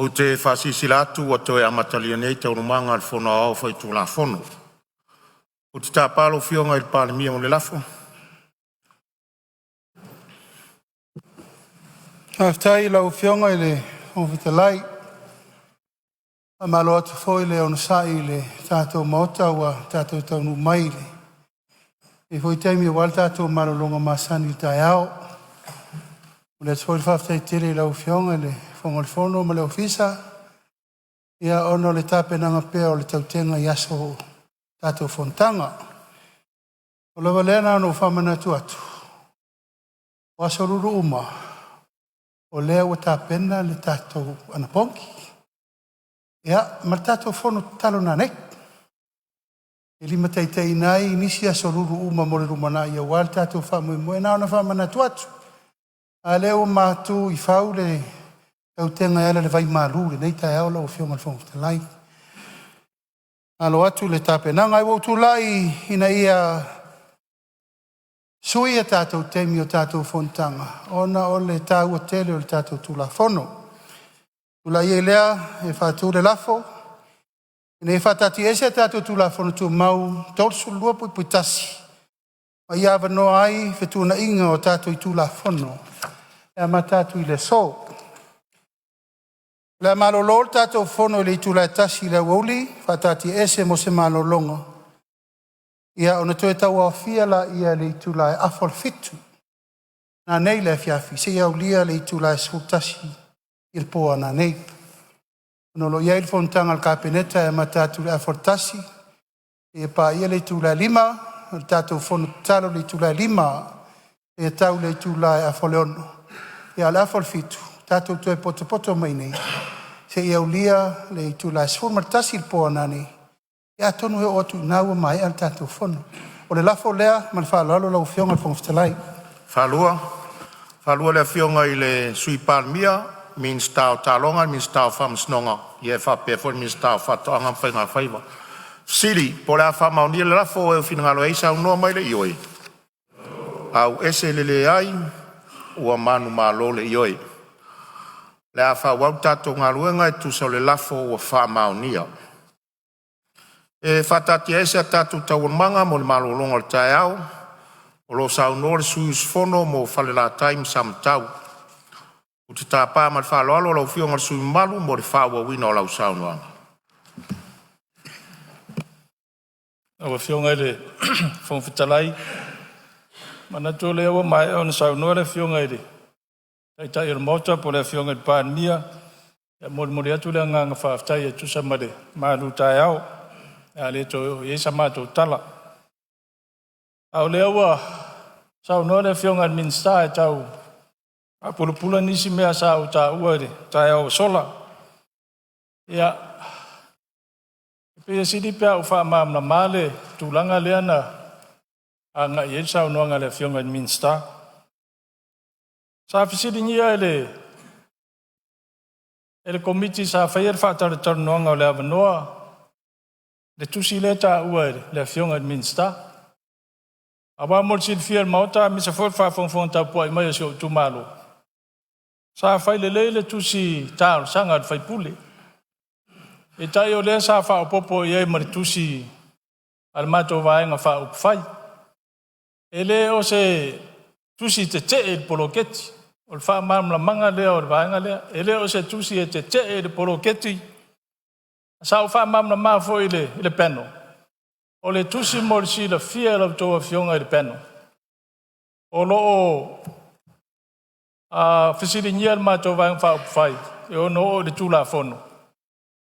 Ou te faasilasila atu ua toe amatalia nei Taualumaga a le Fono Aoao Faitulafono. Ou te tapa lau Afioga i le Palemia mo le lafo. Faafetai i lau Afioga i le Fofoga Fetalai. Faamalo atu foi le onosai i le tatou Maota ua tatou taunuu mai i lenei foi taimi aua le tatou malologa masani i le taeao. E momoli atu foi le faafetai tele i lau Afioga i le Fofoga o le Fono ma le Ofisa ona o le tapenaga pea o le tautega i aso o tatou fonotaga. Ua lava lea na ona ou faamanatu atu, o aso Lulu uma o lea ua tapena le tatou anapogi ma le tatou fono tatalo nanei e limataitaiina ai nisi aso Lulu uma mo le lumanai aua le tatou faamoemoe. Na ona faamanatu atu, a o lea ua matu i fau le tautega e ala i le vaimalu i lenei taeao lau Afioga i le Fofoga Fetalai. Alo atu i le tapenaga. Ae ua ou tulai ina ia sui a tatou taimi o tatou fonotaga ona o le taua tele o le tatou Tulafono. Ona tulai ai lea e faatu le lafo, Ina ia faataatiaese a tatou Tulafono Tumau 32(1) ma ia avanoa ai fetuunaiga o tatou itula Fono e amata atu i le aso. O le a malolo le tatou Fono i le itula e 1:00 i le aoauli faataatiaese mo se malologa, ona toe tauaofia lea i le itula e 6:30 nanei i le afiafi seia aulia le itula e 11:00 i le po a nanei. Ona o lo o i ai le fonotaga a le Kapeneta e amata atu i le 12:30 seia paia le itula e 5:00 O le tatou fono tatalo i le itula e 5:00 seia tau i le itula e 5:30, a o le 6:30 tatou toe potopoto mai i inei seia aulia le itula e 11:00 i le po a nanei, atonu e oo atu i ina ua maea le tatou fono. O le lafo lea ma le faaaloalo lau Afioga i le Fofoga Fetalai. Faalua, le Afioga i le Sui Palemia, Minisita o Taaloga, Minisita o Faamasinoga faapea foi le Minisita o Faatoaga ma Faigafaiva. Fesili po o le a faamaonia le lafo. O e finagalo ai saunoa mai i le ioe, auese le leai ua manumalo le ioe. O le a faaauau le tatou galuega e tusa o le lafo ua faamaonia. E faataatiaese a tatou Taualumaga mo le malologa o le taeao o lo o saunoa le sui usufono mo Falelatai ma Samatau. Ou te tapa ma le faaaloalo lau Afioga i le sui usufono mamalu mo le faaauauina o lau saunoaga. Lau Afioga i le Fofoga Fetalai, manatu o lea ua maea ona saunoa le Afioga i le Taitai o le Maota po o le Afioga i le Palemia. E molimoli atu le agaga faafetai e tusa ma le malutaeao, o le a le toe oo i ai sa matou tala. A o lea ua saunoa le Afioga i le Minisita e tau faapulapula nisi mea sa ou taua i le taeao ua sola. Ia, e pei e sili pe a ou faamalamalama le tulaga lea na agai i ai le saunoaga a le Afioga i le Minisita. Sa fesiligia e le Komiti sa faia le faatalatalanoaga o le avanoa le tusi lea e taua e le Afioga i le Minisita. Aua mo le silafia e le Maota aemaise foi o le faafogafoga tapuai mai a si ou itumalo, sa fai lelei le tusi talosaga a le sui usufono, peitai o lea sa faaopoopo i ai ma le tusi a le matou Vaega Faaupufai. E le o se tusi tetee i le poloketi. O le faamalamalamaga lea o le vaega lea. E le o se tusi e tetee i le poloketi. Sa ou faamalamalama foi i le panel, o le tusi mo le silafia e la outou Afioga i le panel, o lo o fesiligia e le matou Vaega Faaupufai e ono oo i le Tulafono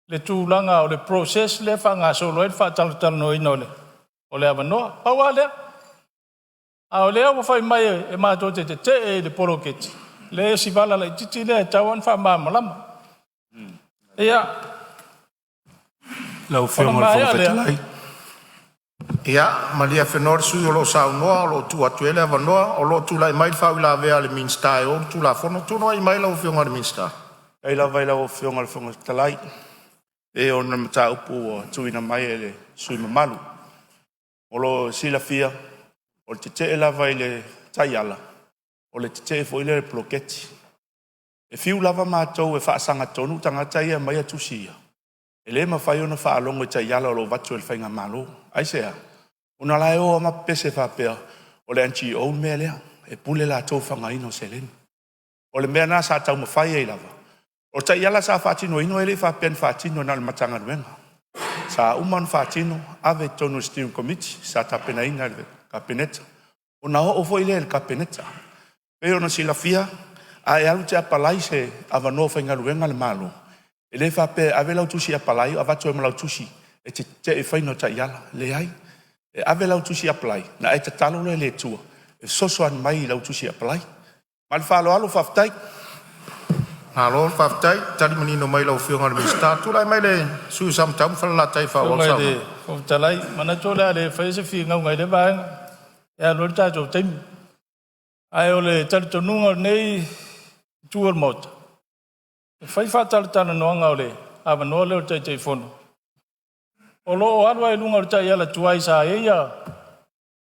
le tulaga o le process lea e faagasolo ai le faatalatalanoaina o le avanoa. Pau lava lea. A o lea ua fai mai e matou te tetee i le poloketi, leai o si vala laitiiti lea e tatau ona faamalamalama. Ia, Lau ona Afioga i le maea Fofoga lea. Fetalai. Ia malie Afenoa le sui usufono o lo o saunoa o lo o tuu atu i ai le avanoa. O lo o tulai mai le faauilavea a le Minisita e ou le Tulafono. Tulai mai lau Afioga i le Minisita. Faafetai lava i lau Afioga i le Fofoga Fetalai, e ona o le mataupu ua tuuina mai e le sui usufono mamalu. Mo le silafia, o le tetee lava i le taiala, o le tetee foi lea i le poloketi. E fiu lava matou e faasagatonu tagata ia e aumaia tusi ia, e le mafai ona faalogo i taiala o lo o avatu e le Faigamalo. Aisea? Ona o la e o lava ma pepese faapea o le MCIL le mea lea, e pule latou i le faaaogaina o seleni. O le mea lena sa taumafai ai lava. O taiala sa faatinoina e le i faapea na faatino na o le Matagaluega. Sa uma ona faatino ave i totonu o le Steering Committee sa tapenaina e le Kapeneta, ona oo foi lea i le Kapeneta. E pei ona silafia, a e alu e te apalai i se avanoa faigaluega a le Malo, e le faapea e ave lau tusi apalai avatu ai ma lau tusi e te tetee i le faiga o taiala. Leai, e ave lau tusi apalai ona e tatalo lea i le Atua e fesoasoani mai i lau tusi apalai. Ma le faaaloalo faafetai. Malo faafetai tali manino mai lau Afioga i le Minisita. Tulai mai le sui usufono mo Samatau ma Falelatai e faaauau le Afioga i le saunoaga. Fofoga Fetalai, manatu o le a le faia se finauga i lea vaega e alu ai le tatou taimi. Ae o le talitonuga o lenei itu o le Maota, e fai faatalatalanoaga o le avanoa lea o le Taitaifono, o lo o alu lava i luga o le taiala tuai sa i ai ia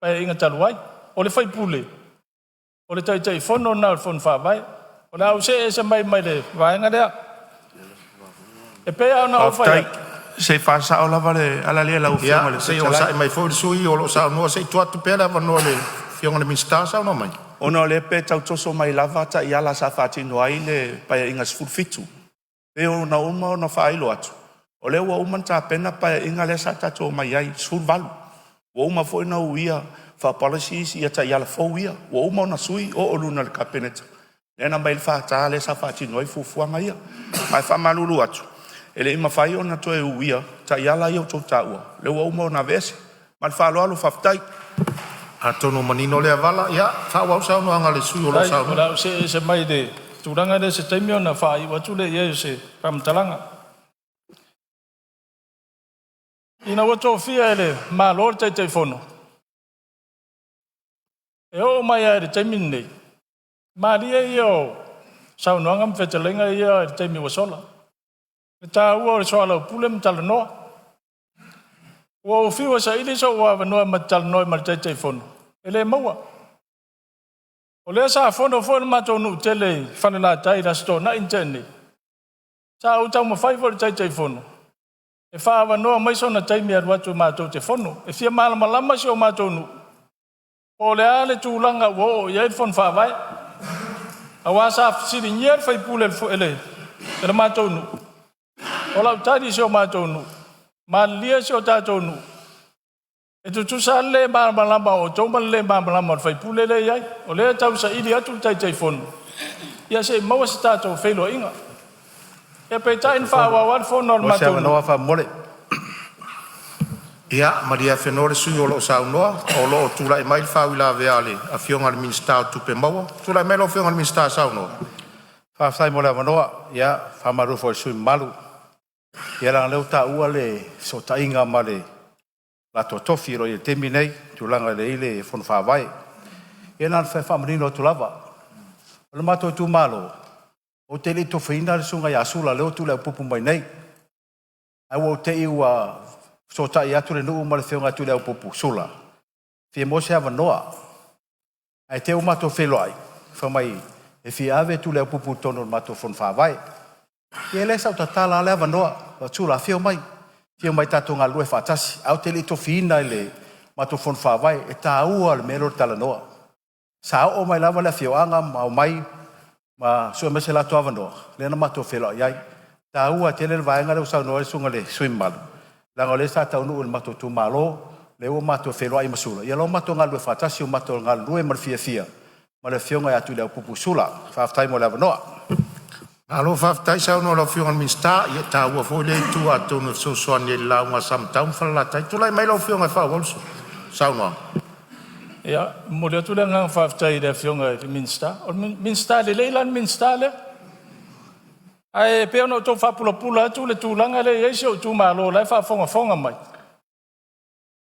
Paeaiga talu ai. O le sui usufono, o le Taitaifono lena o le Fono Faavae. O le a ou see ese mai ma le vaega lea. E pei lava ona ou fai Faafetai. atu, Se i faasao lava le ala lea i lau Afioga i Ia le se i Fofoga Fetalai. onosai mai foi le sui usufono o lo o saunoa se i tuu atu pea le avanoa i le Afioga i le Minisita. Saunoa mai. Ona o lea e pei e tau toso mai lava taiala sa faatino ai le Paeaiga 17. E pei ona uma ona faailo atu, o lea ua uma ona tapena le Paeaiga lea sa tatou omai ai 18. Ua uma foi ona uia faa-policies ia taiala fou ia, ua uma ona sui oo i luga o le Kapeneta, lea na aumai ai le FK lea sa faatino ai fuafuaga ia. Ma e faamalulu atu, e le i mafai ona toe uia taiala ia ua outou taua, lea ua uma ona aveese. Ma le faaaloalo faafetai. Atonu ua manino lea vala, ia faaauau le saunoaga a le sui usufono o lo o faafetai, o le saunoa. a ou see ese mai le tulaga lea i se taimi ona faaiu atu lea i ai o se faamatalaga. Ina ua tofia e le Malo le Taitaifono, e oo mai lava i le taimi lenei, malie ia o saunoaga ma fetalaiga ia i le taimi ua sola, le taua o le soalaupule ma talanoa. Ua ou fiu e saili sou avanoa ma te talanoa ai ma le Taitaifono, e le maua. O lea sa fono foi le matou nuu tele i Falelatai i le Aso Toonai na tea nei, sa ou taumafai foi i le Taitaifono e faaavanoa mai sona taimi e alu atu matou te fono. E fia malamalama si o matou nuu po o le a le tulaga ua oo i ai le Fono Faavae, aua sa fesiligia le sui usufono e le matou nuu. O lau tali i si o matou nuu, malilie si o tatou nuu, e tutusa lava le le malamalama o outou ma le le malamalama o le sui usufono lea e i ai. O lea e tausaili atu le Taitaifono, ia se i maua se tatou feiloaiga. Ia peitai na Taitaifono, faaauau lava le fono a le mo se matou nuu. avanoa faamomole. Ia malie afenoa le sui usufono o lo o saunoa o lo o tulai mai le faauilavea a le Afioga i le Minisita o Tupe Maua. Tulai mai lau Afioga i le Minisita e saunoa. Faafetai mo le avanoa. Ia, faamalulu foi i le sui usufono mamalu, ia leaga o lea ua taua le fesootaiga ma le latou tofi o lo o i ai i le taimi lenei i le tulaga e i ai le Fono Faavae. Ia na ona fia faamanino atu lava, o le matou itumalo, ou te le i tofiaina le susuga ia Sula lea ua tuliaupupu mai nei, ae ua ou te i ua fesootai atu le nuu ma le afioga ia Tuliaupupu Sula, e fia maua se avanoa. Ae te i ua matou feiloai, fai mai e fia ave Tuliaupupu i totonu o le matou fono faavae. Ia lea sa ou tatala lava le avanoa, fai atu, Sula afio mai, afio mai tatou galulue faatasi, ae ou te le i tofiina i le matou fono faavae. E taua le mea lea o le talanoa. Sa oo mai lava le afioaga ma omai ma sue mai so latou avanoa, lea na matou feiloai ai. E taua tele le vaega lea ua saunoa ai le susuga i le sui usufono mamalu, leaga o lea sa taunuu i le matou itumalo, lea ua matou feiloai ma Sula, ia o lea ua matou galulue faatasi, ua matou galulue ma le fiafia ma le afioga ia Tuliaupupu Sula. Faafetai mo le avanoa. Malo faafetai saunoa i lau Afioga i le Minisita, ia e taua foi lea itu atonu e fesoasoani ai i le lauga a Samatau ma Falelatai. Tulai mai lau Afioga e faaauau le saunoaga. Ia, e momoli atu le agaga faafetai i le Afioga i le Minisita. O le Minisita lelei la le Minisita lea. Ae pei ona ou tau faapulapula atu le tulaga lea e i ai si ou itumalo o la e faafogafoga mai,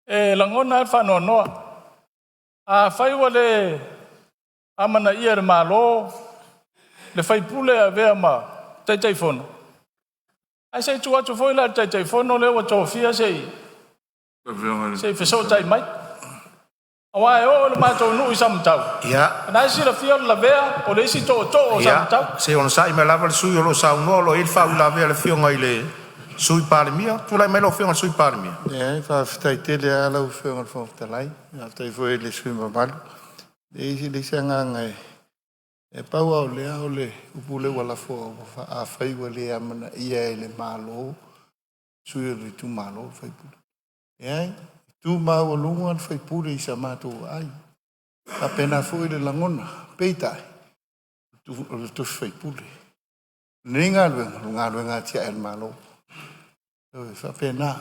e lagona lava le faanoanoa. Afai ua le amanaia e le Malo le sui usufono e avea ma Taitaifono, ae se i tuu atu foi la i le Taitaifono lea ua tofia se i fesootai mai. Aua e oo i le matou nuu i Samatau, o lena e silafia o le Lavea o le isi tootoo o Samatau. Ia, se i onosai mai lava le sui usufono o lo o saunoa, o lo o i ai le faauilavea a le Afioga i le Sui Palemia. Tulai mai lau Afioga i le Sui Palemia. Faafetai tele lava lau Afioga i le Fofoga Fetalai, faafetai foi i le sui usufono mamalu. E leai se agaga e… pau lava o lea o le upu lea ua lafo, afai ua le amanaia e le Malo sui o le itumalo, sui usufono. Leai, e tu maualuga le sui usufono i sa matou vaai. E faapena foi le lagona, peitai o le tofi faipule. O lenei galuega, o le galuega atiae a le Malo. E faapena,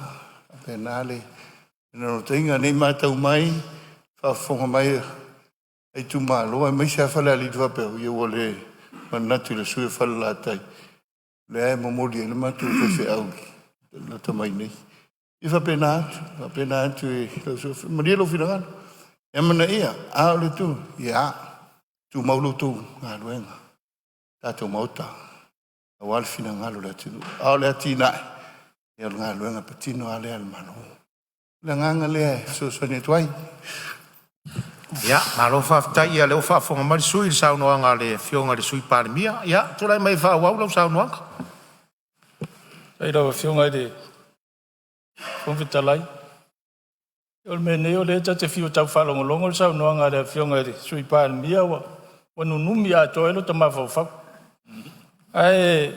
e faapena le naunautaiga. Ne i matau mai, faafofoga mai a itumalo aemaise lava Falealili faapea, ia ua le manatu i le sui usufono o Falelatai, lea e momoli ai le matou faifeau lata mai nei. E faapena atu, faapena atu i lau afioga, malie lou finagalo e amanaia. A o le itu, ia tumau la outou galuega, tatou Maota aua le finagalo o le atunuu. A o le atinae, ia o le galuega patino lava lea a le Malo. O le agaga lea e fesoasoani atu ai. Ia, malo faafetai. Ia lea ua faafofoga mai le sui usufono i le saunoaga a le Afioga i le Sui Palemia. Ia, tulai mai e faaauau lau saunoaga. Faafetai i lau Afioga i le Fofoga Fetalai. O le mea nei o lea ta te fiu e tau faalogologo le saunoaga a le Afioga i le Sui Palemia ua nunumi atoa ai lota mafaufau. Ae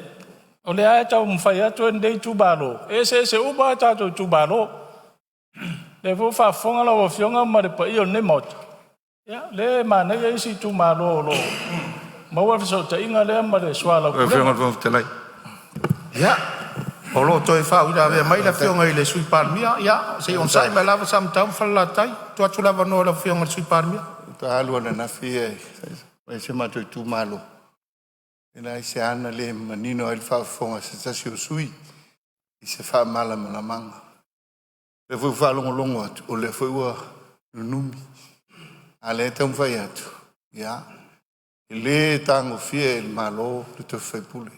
o lea lava e taumafai atu lenei itumalo, e eseese uma a tatou itumalo. O lea foi ua faafofoga lau Afioga ma le paia o lenei Maota, ia o lea e manaia isi itumalo o lo o maua le fesootaiga lea ma le Afioga i soalaupulega. le Fofoga Fetalai. Ia, o lo o toe faauilavea mai le Afioga i le Sui Palemia. Ia se i onosai mai lava Samatau ma Falelatai, tuu atu le avanoa i lau Afioga i le Sui Palemia. Faatoa alu ananafi e si o matou itumalo, e leai se ala le manino ai le faafofoga a se tasi o sui usufono i se faamalamalamaga. O lea foi ua faalogologo atu, o lea foi ua nunumi, a o lea e taumafai atu, ia, e le tagofia e le Malo le tofi faipule,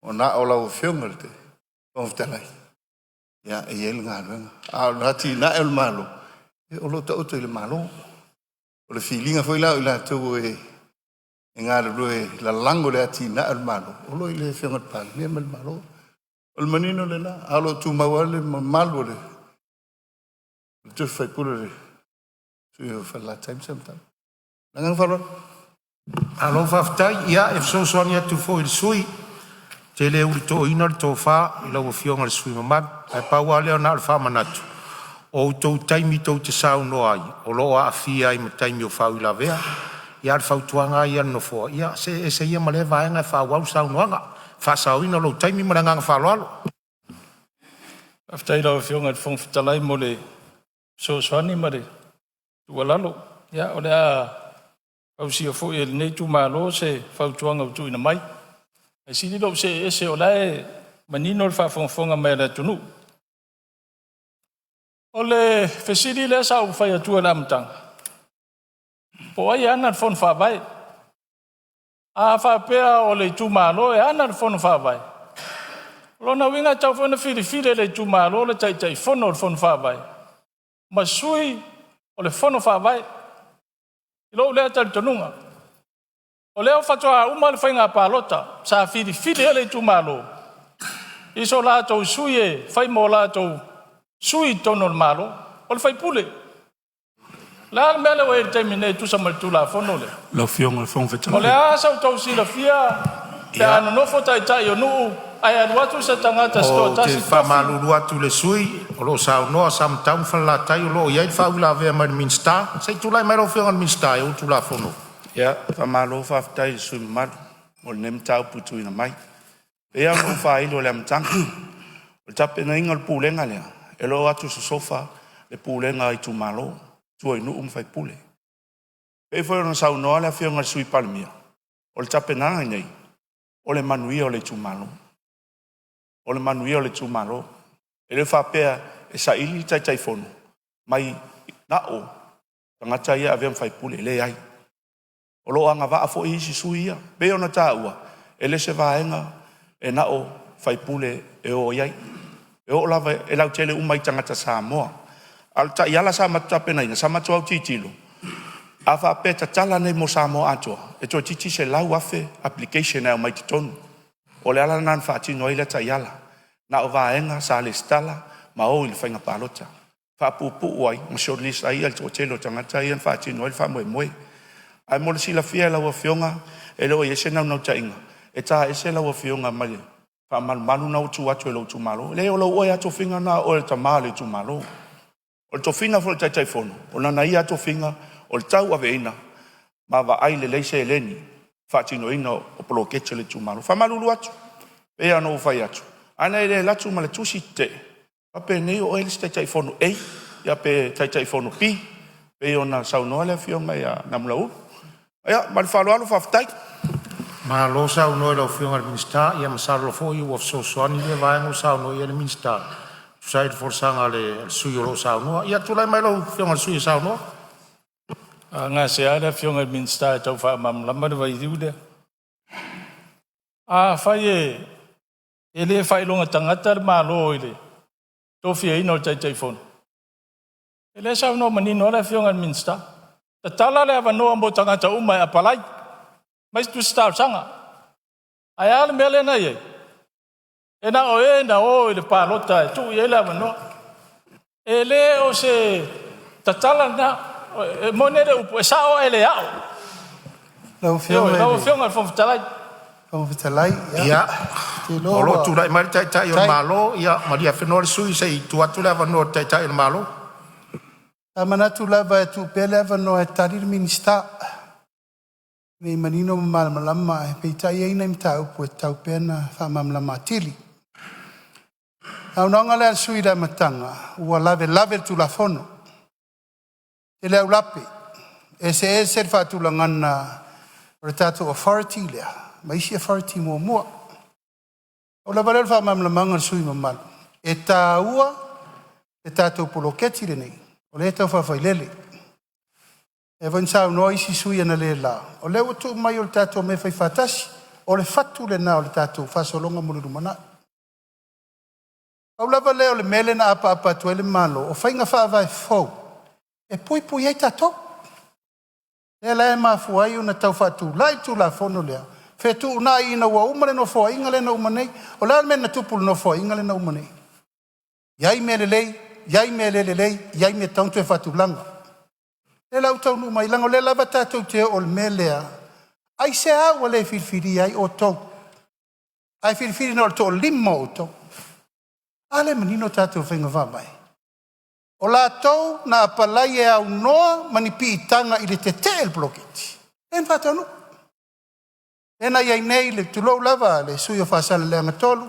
ua na o lau Afioga i le Fofoga Fetalai e i ai le galuega. A o le atinae o le Malo, o lo o taoto i le Malo. O le filiga foi la o i latou e galulue e lalago le atinae o le Malo, o lo o i le Afioga i le Palemia ma le Malo. O le manino lena, ae o lo o tumau lava le mamalu o le tofi faipule o le sui usufono o Falelatai ma Samatau. Ma le agaga faaaloalo. Malo faafetai. Ia, e fesoasoani atu foi i le sui usufono, ou te le ulutoina le tofa i lau Afioga i le sui usufono mamalu, ae pau lava lea na o le faamanatu, o outou taimi tou te saunoa ai, o lo o aafia ai ma taimi o faauilavea. A o le fautuaga lava ia a le Nofoa, ia see ese ia ma lea vaega ae faaauau le saunoaga, e faasaoina lou taimi. Ma le agaga faaaloalo. Faafetai i lau Afioga i le Fofoga Fetalai mo le fesoasoani ma le tuualalo. Ia, o le a ausia foi e lenei itumalo se fautuaga ua tuuina mai. Ae sili lou see ese o la e manino le faafogafoga mai a le atunuu. O le fesili lea sa ou fai atua i le amataga, po o ai e ana le Fono Faavae? A faapea o le itumalo e ana le Fono Faavae, o lona uiga e tatau foi ona filifili e le itumalo le Taitaifono o le Fono Faavae ma sui o le Fono Faavae, i lou lea talitonuga. O lea faatoa uma le faiga palota sa filifili ai le itumalo i so latou sui e fai ma o latou sui i totonu o le Malo, o le faipule. O le a le mea lea ua i ai i le taimi nei e tusa ma le Tulafono lea? Lau Afioga i le Fofoga O le Fetalai. a sa outou silafia pe a nonofo taitai o nuu ae alu atu se tagata se Ou te toatasi tofi? faamalulu atu i le sui usufono o lo o saunoa Samatau ma Falelatai, o lo o i ai le faauilavea mai le Minisita. Se i tulai mai lau Afioga i le Minisita e ou le Tulafono. Ia, faamalo faafetai i le sui usufono mamalu mo lenei mataupu ua tuuina mai. E pei lava ona ou faailo i le amataga, o le tapenaina o le pulega lea, e le o o atu sosofa le pulega a itumalo, tua i nuu ma faipule. E pei foi ona saunoa le Afioga i le Sui Palemia, o le tapenaga lenei, o le manuia o le itumalo. O le manuia o le itumalo. E le faapea e saili le Taitaifono mai na o tagata ia e avea ma faipule, e leai. O lo o agavaa foi isi sui ia. E pei ona taua, e le o se vaega e na o faipule e o i ai, e oo lava, e lautele uma i tagata Samoa. A o le taiala sa matou tapenaina, sa matou autilotilo, a faapea e tatala nei mo Samoa atoa, e toeitiiti 100,000 application e aumai totonu. O le ala lena na faatino ai lea taiala, na o vaega sa resitala ma o i le faiga palota, faapuupuu ai ma shortlist ai le toatele o tagata ia na faatino ai le faamoemoe. Ae mo le silafia e lau Afioga, e le o i ai se naunautaiga e taese lau Afioga mai le faamalumalu lena ua tuu atu e lou itumalo. Leai o lou oe lava tofiga lena o oe o le tama o le itumalo. O le tofiga foi o le Taitaifono, o lana ia lava tofiga o le tauaveina ma vaai lelei seleni i le faatinoina o poloketi a le itumalo. E faamalulu atu, e pei lava ona ou fai atu, ana e le alu atu ma le tusi tetee, faapenei o oe le isi Taitaifono A ia pe Taitaifono B pei ona saunoa le Afioga ia Namulauulu. Ia ma le faaaloalo faafetai. Malo saunoa i lau Afioga i le Minisita. Ia masalo foi ua fesoasoani lea vaega ua saunoa i ai le Minisita e tusa ai o le folasaga a le sui usufono o lo o saunoa. Ia tulai mai lau Afioga i le sui usufono e saunoa. A gasea le Afioga i le Minisita e tau faamalamalama le vailiu lea. Afai e le faailoga tagata le Malo i le tofiaina o le Taitaifono, ia lea e saunoa manino lava le Afioga i le Minisita, tatala le avanoa mo tagata uma e apalai mai tusi talosaga. Ae a le mea lea na i ai? E na o e na o i le palota e tuu i ai le avanoa. E le o se tatala lena. E moni le upu, e sao ae le ao. Lau Ioe, Afioga lau i le Afioga i le Fofoga Fetalai. Fofoga Fetalai, Ia, ou te iloa o lo o ua tulai mai le Taitai o le tai. Malo. Ia malie afenoa le sui usufono se i tuu atu le avanoa i le Taitai o le Malo. Sa manatu lava e tuu pea le avanoa e tali le Minisita ina ia manino ma malamalama, ae peitai e i ai nai mataupu e tatau pea ona faamalamalama atili. O le saunoaga lea a le sui usufono i le amataga ua lavelave le Tulafono, tele aulape, eseese le faatulagaga o le tatou authority lea ma isi authority muamua. Na pau lava lea o le faamalamalamaga i le sui usufono mamalu, e taua le tatou poloketi lenei o lea e tau faafailele. Lea foi na saunoa isi sui usufono analeila, o lea ua tuu mai o le tatou mea e faifaatasi. O le fatu lena o le tatou faasologa mo le lumanai. Pau lava lea o le mea lea na apaapa atu ai le Malo, o faiga faavae fou e puipui ai tatou. Lea la e mafua ai ona tau faatulai le Tulafono lea, fetuunai ina ua uma le Nofoaiga lea na uma nei. O le a le mea na tupu i le Nofoaiga lea na uma nei? I ai mea lelei, i ai mea le lelei, i ai mea e tatau ona toe faatulaga. Lea la ua taunuu mai, leaga o lea lava tatou te oo i le mea lea, aisea ua le filifilia ai outou ae filifili na o le toalima o outou? A lea e manino tatou faiga faavae? O latou na apalai e aunoa ma ni piitaga i le tetee i le poloketi, lea na faataunuu. Lea na i ai nei, tulou lava le sui usufono o Faasaleleaga 3,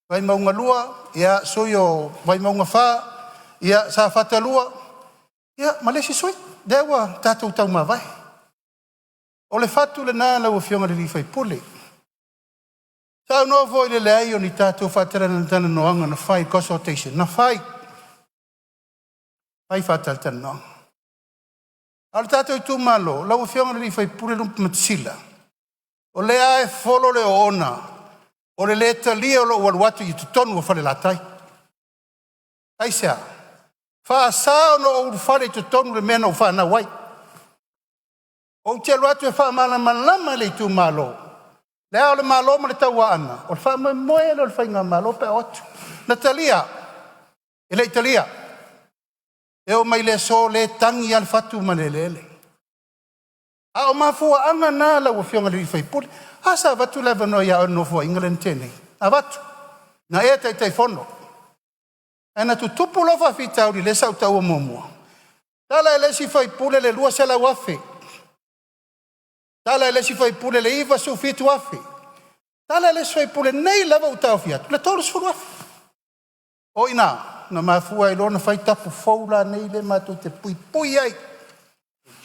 Vaimauga 2, sui usufono o Vaimauga 4, Safata 2, ia ma le isi sui usufono. Lea ua tatou taumavae. O le fatu lena lau Afioga i le sui usufono. Saunoa foi i le leai o ni tatou faatalatalanoaga na fai, consultation na fai, fai faatalatalanoaga. A o le tatou itumalo, lau Afioga i le sui usufono Lupematasila, o lea lava e folo le oona o le le talia o lou alu atu i totonu o Falelatai. Aisea? E faasa ona ou ulufale i totonu o le mea na ou fanau ai. Ou te alu atu e faamalamalama i le itumalo Le Ao o le Malo ma le Tauaana, o le faamoemoe lea o le faigamalo pe a o atu. Na talia? E le i talia. E oo mai i le aso o lea e tagi lava le fatu ma le eleele. A o mafuaaga na lau Afioga i le sui usufono. A, sa avatu le avanoa ia oe i le Nofoaiga lea na tea nei, na avatu, na e Taitaifono. Ae na tutupu loa faafitauli lea sa ou taua muamua, tala e le isi sui usufono le $200,000, tala e le isi sui usufono le $97,000, tala e le isi sui usufono nei lava ua taofi atu le $30,000. O i ina na mafua ai loa ona fai tapu fou la nei lea matou te puipui ai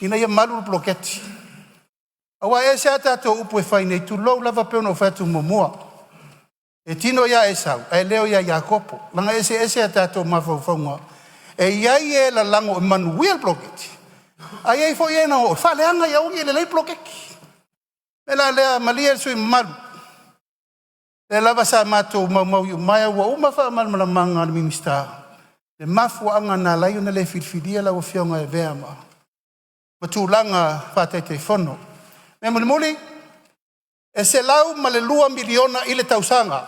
ina ia malu le poloketi. Aua e ese a tatou upu e fai nei, tulou lava, pei ona ou fai atu muamua, e tino ia Esau ae leo ia Iakopo, leaga e eseese a tatou mafaufauga. E i ai e lalago e manuia le poloketi, ae i ai foi e na o e faaleaga ia aua ne i lelei le poloketi. O le mea la lea, malie le sui usufono mamalu, o lea lava sa matou maumau iumaea ua uma faamalamalamaga a le Minisita. Le mafuaaga na ala ai ona le filifilia lau Afioga e avea ma tulaga faa-Taitaifono. Mea mulimuli, e $102 miliona i le tausaga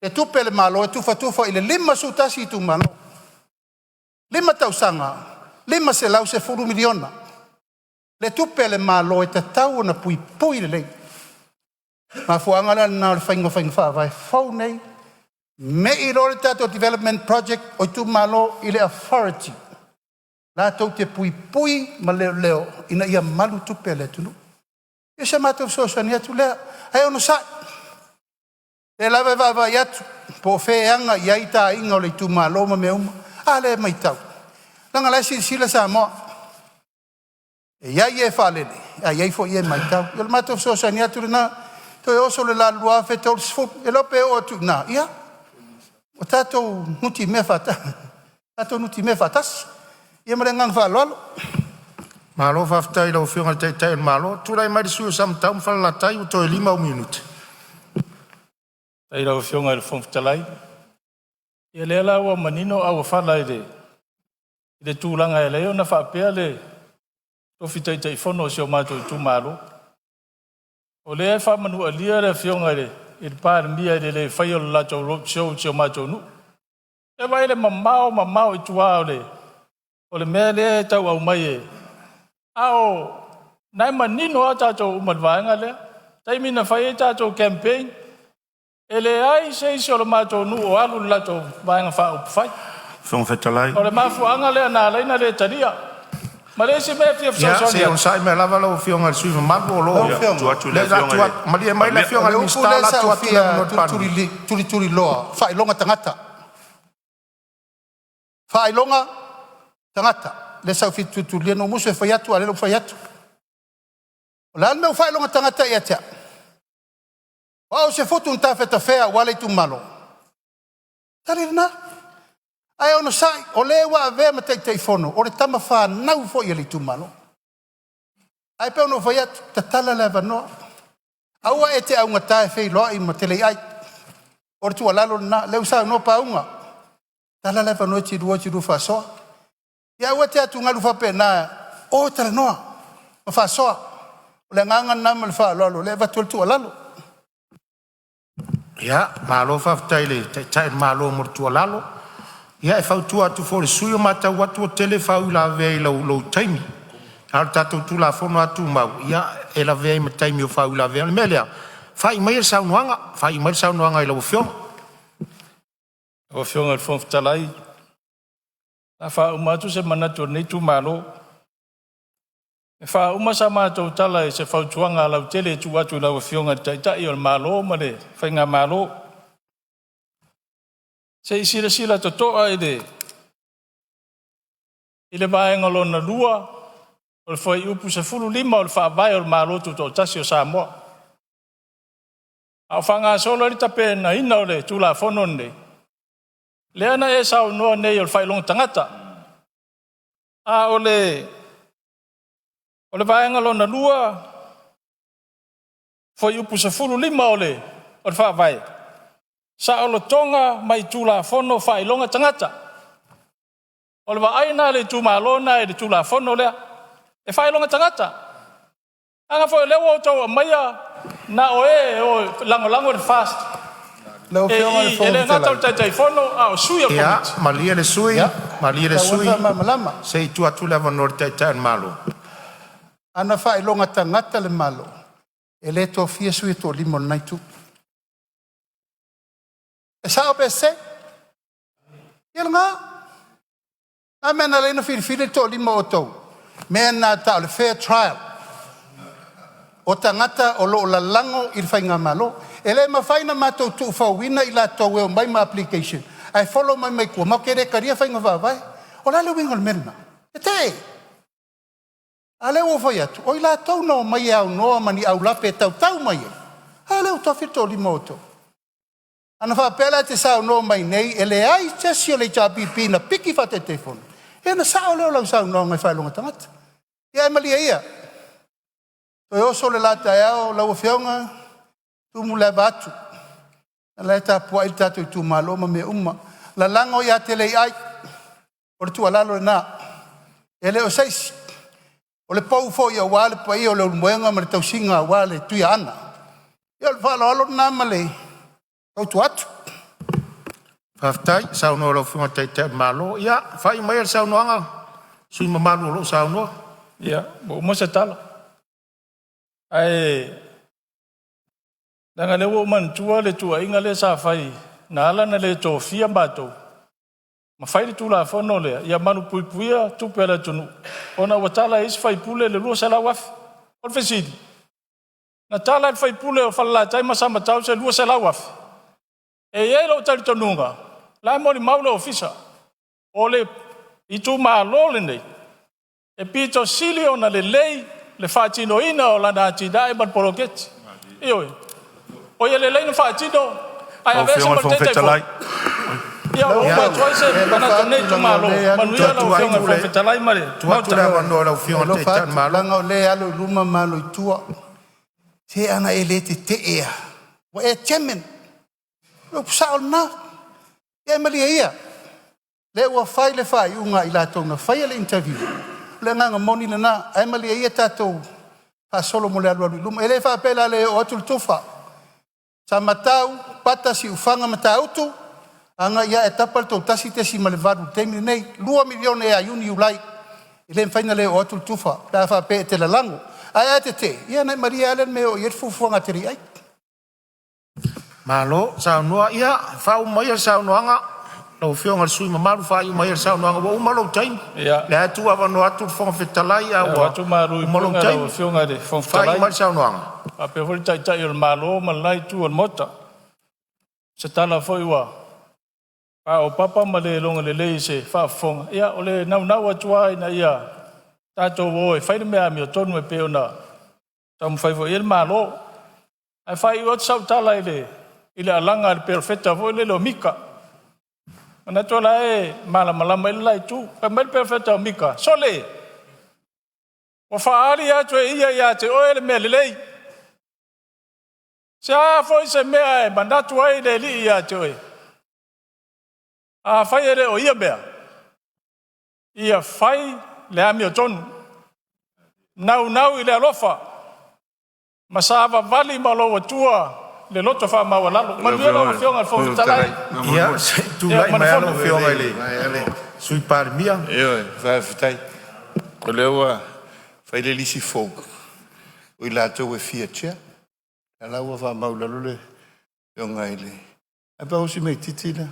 le tupe a le Malo e tufatufa i le 51 itumalo. 5 tausaga, $510 miliona le tupe a le Malo e tatau ona puipui lelei. Mafuaaga la lena o le faiga o faiga faavae fou nei, mei loa le tatou development project o itumalo i le authority latou te puipui ma leoleo ina ia malu tupe a le atunuu. Ia o si a matou fesoasoani atu lea, ae onosai, o lea lava e vaavaai atu po o fea e aga i ai ta aiga o le itumalo ma mea uma. A lea e matau, leaga o la e silasila Samoa, e i ai e faalele ae i ai foi e matau. Ia o le matou fesoasoani atu lena, toe oso le la i le 2030, e le iloa pe oo atu i ina, ia ua tatou nutimea faatasi. Ia ma le agaga faaaloalo. Malo faafetai i lau Afioga i le Taitai o le Malo. Tulai mai le sui usufono mo Samatau ma Falelatai, ua toe 5 ou minute. Faafetai i lau Afioga i le Fofoga Fetalai. Ia o lea la ua manino auofala i le tulaga e ala ai ona faapea le tofi Taitaifono o si o matou itumalo. O lea e faamanualia le Afioga i le Palemia i le le faia o le latou road show i si o matou nuu. Se i vaai i le mamao mamao i tua o le mea lea e tau aumai e... A o lena e manino lava tatou uma i le vaega lea. Taimi na fai ai tatou campaign, e leai se isi o le matou nuu o alu i le latou Vaega Faaupufai. Fofoga Fetalai. O le mafuaaga lea na ala ai ona le talia. Ma le isi mea e fia Ia, se fesoasoani i atu, onosai mai lava lau Afioga i le sui usufono mamalu o lo Lau o Afioga, Tuu atu i le le Afioga i le Malie mai le Palemia. O Afioga i le le upu Minisita, o lea le a sa tuu ou atu le fia avanoa i le Palemia. tulituliloa, faailoga tagata. Faailoga tagata, lea sa ou fia tulituliloa, na ou musu e fai atu, a o lea ua ou fai atu. O le a le mea ua faailoga tagata ai ia te au? O au o se futu na tafetafea aua le itumalo. Tali lena. Ae onosai, o le ua avea ma Taitaifono, o le tama fanau foi a le itumalo. Ae pei ona ou fai atu, tatala le avanoa. Aua e te augata e feiloai ma Teleiai. O le tuualalo lena, lea ua saunoa Pauga, tatala le avanoa e te lua o e te lua faasoa. Ia aua e te atugalu faapena, o e talanoa ma faasoa. O le agaga lena ma le faaaloalo o lea e avatu ai le tuualalo. Ia, malo faafetai i le Taitai o le Malo mo le tuualalo. Ia, e fautua atu foi i le sui usufono, e matau atu ua tele faauilavea i lou taimi, a o le tatou Tulafono lava Tumau, e lavea ai ma taimi o faauilavea. O le mea lea, faaiu maia le saunoaga, faaiu mai le saunoaga i lau Afioga. Lau Afioga i le Fofoga Fetalai, o le a faauma atu se manatu o lenei itumalo. E faauma sa matou tala i se fautuaga lautele e tuu atu i lau Afioga i le Taitai o le Malo ma le Faigamalo. Se i silasila totoa i le vaega lona lua o le fuaiupu 15 o le Faavae o le Malo Tutoatasi o Samoa. A o faagasolo ai le tapenaina o le Tulafono lenei, lea na e saunoa nei o le faailoga tagata. A o le vaega lona lua, fuaiupu 15 o le Faavae, saolotoga mai Tulafono o Faailoga Tagata. O le vaai lena a le itumalo lena i le Tulafono lea, e faailoga tagata. Leaga foi o lea ua outou aumaia na o e o e lagolago le FAST Lau e Afioga i le i, e Fofoga le gata o Fetalai, le Taitaifono a o sui o le Ia, Komiti. malie le sui usufono, malie e le tatau sui ona usufono, faamalamalama. se i tuu atu le avanoa i le Taitai o le Malo. Ana faailoga tagata le Malo, e le tofia sui e toalima o lena itu. E sao pe sese? Ia lena. A mea na ala ai ona filifili le toalima o outou? Mea lena e tau o le fair trial. O tagata o lo o lalago i le faigamalo. E le mafai ona matou tuufauina i latou e omai ma application ae follow mai tua matou te le talia faiga faavae. O le a le uiga o le mea lena? Tetee. A lea ua ou fai atu, o i latou na omai e aunoa ma ni aulape e tautau mai ai, a lea ua tofi le toalima o outou. Ana faapea la e te saunoa mai nei e leai se isi o le HRPP na piki faa-Taitaifono, ia ona sao lea o lau saunoaga i faailoga tagata. Ia ae malie ia, toe oso le la taeao lau Afioga, tumu le ava atu, o la e tapuai le tatou itumalo ma mea uma. Lalago ia Teleiai. O le tuualalo lena, e le o se isi, o le pou foi aua le paia o Leulumoega ma le tausiga aua le Tuiaana. Ia o le faaaloalo lena ma le fautua atu. Faafetai saunoa i lau Afioga i le Taitai o le Malo. Ia faaiu maia le saunoaga a le sui usufono mamalu o lo o saunoa. Ia, ua uma se tala. Ae leaga o lea ua ou manatua le tuuaiga lea sa fai na ala ona le tofia matou ma fai le Tulafono lea ia malupuipuia tupe a le atunuu ona ua tala e isi sui usufono le $200,000. O le fesili, na tala e le sui usufono o Falelatai ma Samatau se $200,000? E i ai lou talitonuga, o la e molimau le Ofisa, o le itumalo lenei e pito sili ona lelei le faatinoina o lana atinae ma le poloketi. Ioe. O ia lelei ona faatino ae Lau aveese Afioga i ma le le Fofoga Taitaifono. Fetalai, Ia ua Ia, uma atu ai se E alofa manatu o atu lenei leaga o itumalo. lea e alu Manuia tuu lau atu Afioga i le Fofoga le Fetalai ma le tuu atu Maota. le avanoa i lau E Afioga i le alofa Taitai o le atu Malo. leaga o lea e alo i luma ma alo i tua. Se ana e le tetee lava, ua e chairman. O le upu sao lena. Ia malie ia, lea ua fai le faaiuga a i latou na faia le interview, o le agaga moni lena. Ae malie ia tatou faasolo mo le alualu i luma. E le faapea o le a le oo atu le tufa. Samatau, Pata Siufaga, Matautu, agai ae tapa le tou 1.8 i le taimi lenei, $2 miliona ia Iuni, Iulai. E le mafai ona le oo atu le tufa pe a faapea e te lalago. Ae a tetee, ia ona e malie lava lea i le mea e oo i ai le fuafuaga a taliiai. Malo saunoa. Ia faauma maia le saunoaga lau Afioga i le sui usufono mamalu, faaiu maia le saunoaga ua uma lou taimi. Ia, Lea tuu avanoa atu le Fofoga Fetalai e a ua avatu malu i uma lou puega i lau taimi. Afioga i le Fofoga Faaiu Fetalai, mai le saunoaga. faapea foi le Taitai o le Malo ma le la itu o le Maota. O se tala foi ua paopapa ma le logo lelei i se faafofoga, ia o le naunau atu lava ina ia tatou o e fai le mea amiotonu e pei ona taumafai foi i ai le Malo. Ae faaiu atu sau tala i le alaga a le perofeta foi lele o Mika. E manatu o la e malamalama i ai le la itu. Fai mai le perofeta o Mika, “Sole, ua faaali atu e ia ia te oe le mea lelei. Se a foi se mea e manatu ai le Alii ia te oe? Afai e le o ia mea, ia fai le amiotonu, naunau i le alofa ma savavali ma lou Atua i le loto faamaualalo. Lau Manuia Afioga lau i le Afioga i le Fofoga Fofoga Fetalai Fetalai, Ia se i ia tulai ma le mai lava lau Fono. Afioga i le Sui Palemia. Ioe, faafetai. O lea ua fai le lisi fou o i latou e fia chair. O la ua faamau i lalo le afioga i le... Ae pau si mea itiiti lea,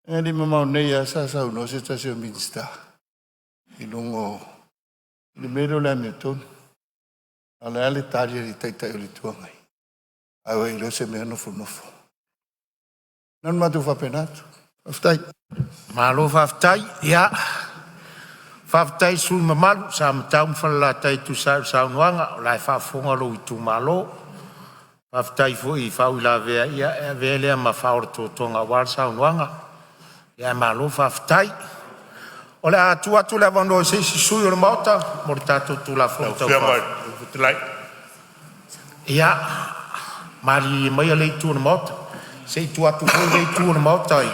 e le i mamao nei lava sa saunoa se tasi o Minisita i luga o le mea lea o le amiotonu. A o le a le tali a le Taitai o le Itu Agai? A ua iloa se mea nofonofo. Na ona matou faapena atu. Faafetai. Malo faafetai. Ia faafetai i sui usufono mamalu sa Samatau ma Falelatai e tusa ai o le saunoaga, o la e faafofoga lou itumalo. Faafetai foi i faauilavea, ia e avea lea ma faaola totoga aua le saunoaga. Ia malo faafetai. O le a tuu atu le avanoa i se isi sui usufono o le Maota mo le tatou Tulafono lau Tau Afioga i Faaofi. le Fofoga Fetalai. Ia malilie maia lea itu o le Maota, se i tuu atu foi lea itu o le Maota e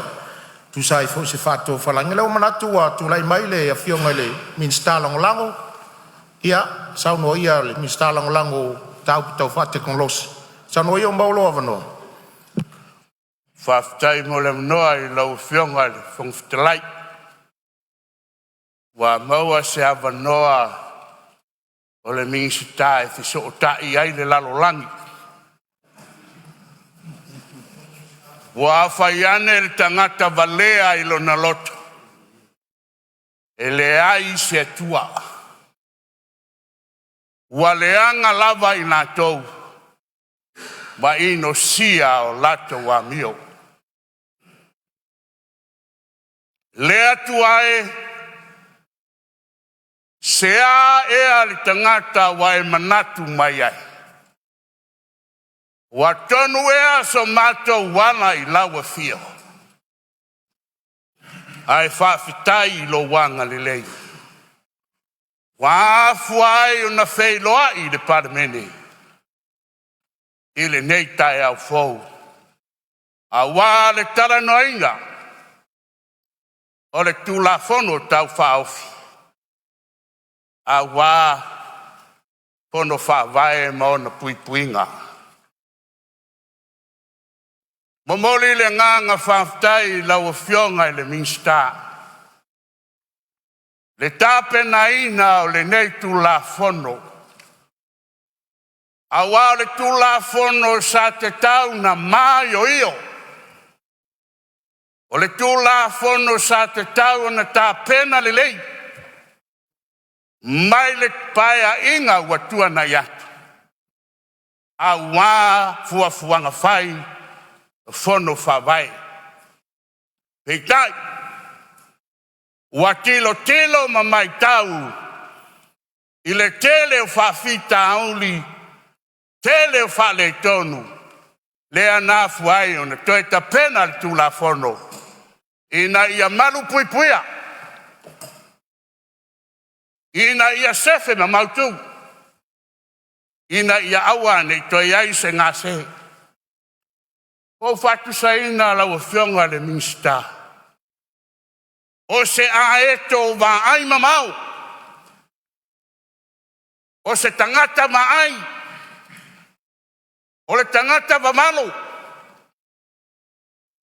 tusa ai foi o se faatofalaiga. O lea ua manatu ua tulai mai le Afioga i le Minisita Lagolago, ia saunoa ia le Minisita Lagolago i mataupu tau Faatekonolosi. Saunoa ia ua maua lou avanoa. Faafetai mo le avanoa i lau Afioga i le Fofoga Fetalai, ua maua se avanoa o le Minisita e fesootai ai le lalolagi. Ua fai ane le tagata valea i lona loto, e leai se Atua. Ua leaga lava i latou ma inosia a latou amio. Le Atua e, se a ea le tagata ua e manatu mai ai? Ua tonu ea so matou ala i lau afio? Ae faafetai i lou agalelei ua afua ai ona feiloai le Palemene i lenei taeao fou, aua le talanoaina O le Tulafono Tau Faaofi aua Fono Faavae ma ona puipuiga. E momoli le agaga faafetai i lau Afioga i le Minisita i le tapenaina o lenei Tulafono, aua o le Tulafono sa tatau ona maioio, o le Tulafono sa tatau ona tapena lelei mai le Paeaiga ua tuanai atu, aua fuafuaga fai o Fono Faavae. Peitai, ua tilotilo ma matau i le tele o faafitauli, tele o faaletonu, lea na afua ai ona toe tapena le Tulafono ina ia malupuipuia, ina ia sefe ma mautu, ina ia aua ne i toe i ai se gase. Ua ou faatusaina lau Afioga i le Minisita, o se aeto vaai mamao, o se tagata vaai, o le tagata vavalo,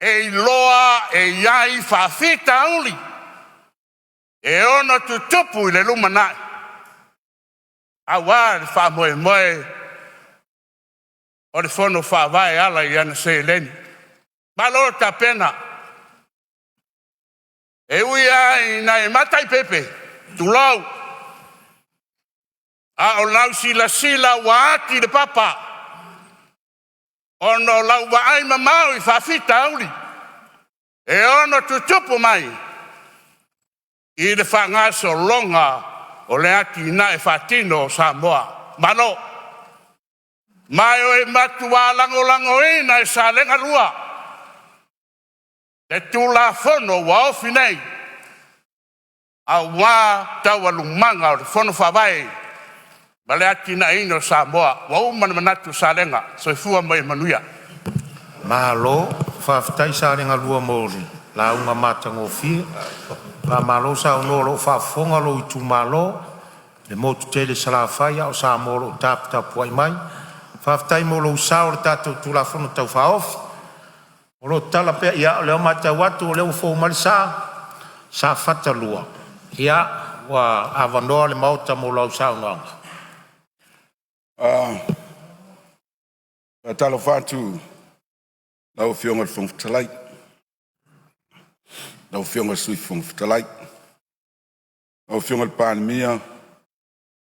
e iloa e i ai faafitauli e ono tutupu i le lumanai aua le faamoemoe o le Fono Faavae e ala i ana seleni. Malo tapena. E ui lava ina e mataipepe, tulou, a o lau silasila ua ati le papa ona o lau vaai mamao i faafitauli e ono tutupu mai i le faagasologa o le atinae faatino o Samoa. Malo! Ma e matua lagolagoina e Salega 2 le Tulafono ua ofi nei aua taualumaga o le Fono Faavae ma le atinaeina o Samoa. Ua uma ona manatu Salega. Soifua ma ia manuia. Malo faafetai Salega 2 mo le lauga matagofie, faamalo saunoa o lo o faafofoga lou itumalo i le motu tele i Salafai a o Samoa o lo o taputapuai mai. Faafetai mo lou sao i le tatou Tulafono Tau Faaofi. O lo o tatala pea, ia o lea ua matau atu o lea ua fou mai le sa, Safata 2, ia ua avanoa le Maota mo lau saunoaga. Faatalofa atu i lau Afioga i le Fofoga Fetalai, lau Afioga i le Sui Fofoga Fetalai, lau Afioga i le Palemia,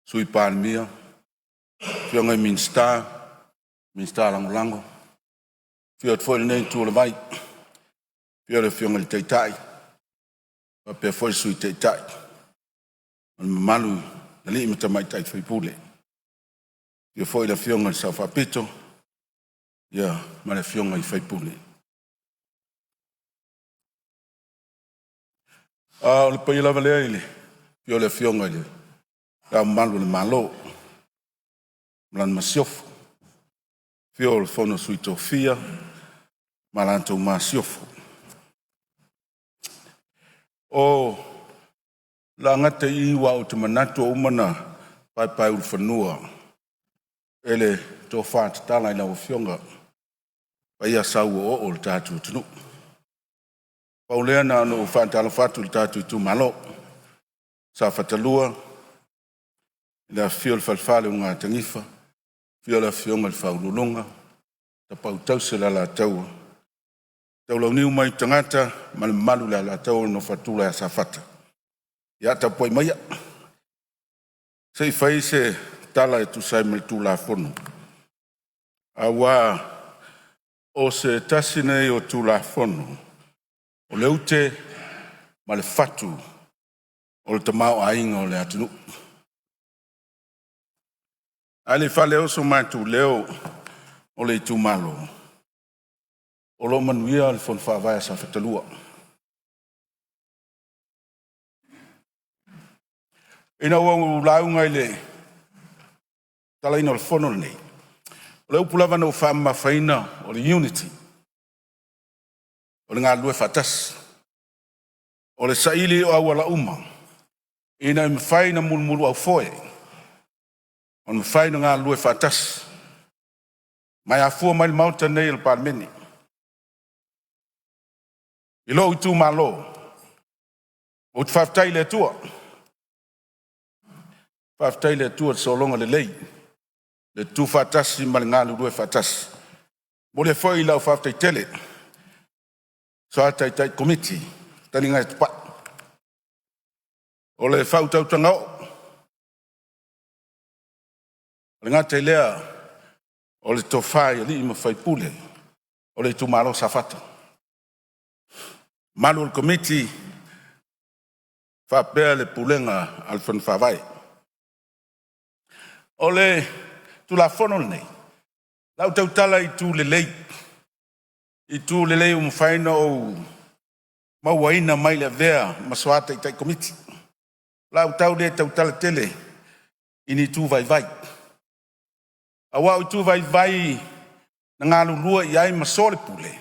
Sui Palemia, afioga i Minisita, Minisita Lagolago. Afio atu foi i lenei itu o le vai, afio le Afioga i le Taitai faapea foi le Sui Taitai ma le mamalu i alii ma tamaitai sui usufono. Afio foi le Afioga i le Sao Faapito ma le afioga i faipule. A o le paia lava lea i le afio o le Afioga i Le Ao Mamalu o le Malo ma lana Masiofo, afio le Sui o le Fono a Sui Tofia ma la outou Masiofo. O le a gata i i aua ou te manatu ua uma ona paepaeulufanua e le tofa tatala i lau Afioga paia sau o'oo'o o le tatou atunuu. Pau lea na ona ou faatalofa atu i le tatou itumalo Safata 2 i le afifio o le Falefa o le Ulugatanifa, afio le Afioga i le Faauluuluga, Tapaau tausi a le Alataua, Taulauniu ma aitu tagata ma le mamalu i le Alataua, le nofo a tula ia Safata. Ia tapuai maia se i fai se tala e tusa ai ma le Tulafono, aua o se tasi lenei o Tulafono o le ute ma le fatu o le tamaoaiga o le atunuu. Ae le i faaleo so matou leo o le itumalo, o lo o manuia le Fono Faavae a Safata 2. Ina ua ou lauga i le tatalaina o le fono lenei, o le upu lava na ou faamamafaina o le unity, o le galulue faatasi. O le saili o auala uma ina ia mafai ona mulumuluaufoe, ona mafai ona galulue faatasi ma e afua mai i le Maota lenei o le Palemene. I lou itumalo, ou te faafetai i le Atua, faafetai i le Atua i le sologa lelei, le tutufaatasi ma le galulue faatasi. E momoli ai foi lau faafetai tele i le soa taitai komiti, fetalaiga ia Tupai. O le faautautaga oo, e le gata i lea o le tofa i alii ma faipule o le itumalo Safata. Mamalu o le Komiti faapea le Pulega a le Fono Faavae. O le Tulafono lenei, o le a ou tautala i itu lelei, itu lelei ua mafai ona ou mauaina mai le avea ma soa taitai komiti. O le a ou tau le tautala tele i ni itu vaivai, aua o itu vaivai na galulue i ai ma soalepule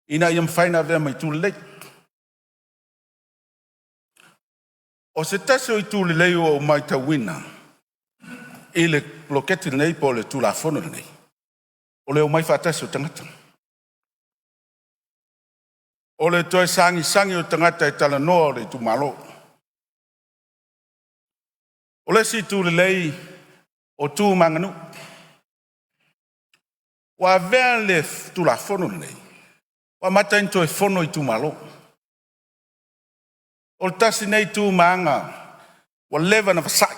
ina ia mafai ona avea ma itu lelei. O se tasi o itu lelei ua ou matauina i le poloketi lenei po o le Tulafono lenei, o le omai faatasi o tagata. O le toe sagisagi o tagata e talanoa o le itumalo. O le isi itu lelei o tu ma aganuu. Ua avea le Tulafono lenei ua amata ai ona toe fono itumalo. O le tasi lenei tu ma aga ua leva ona vasai,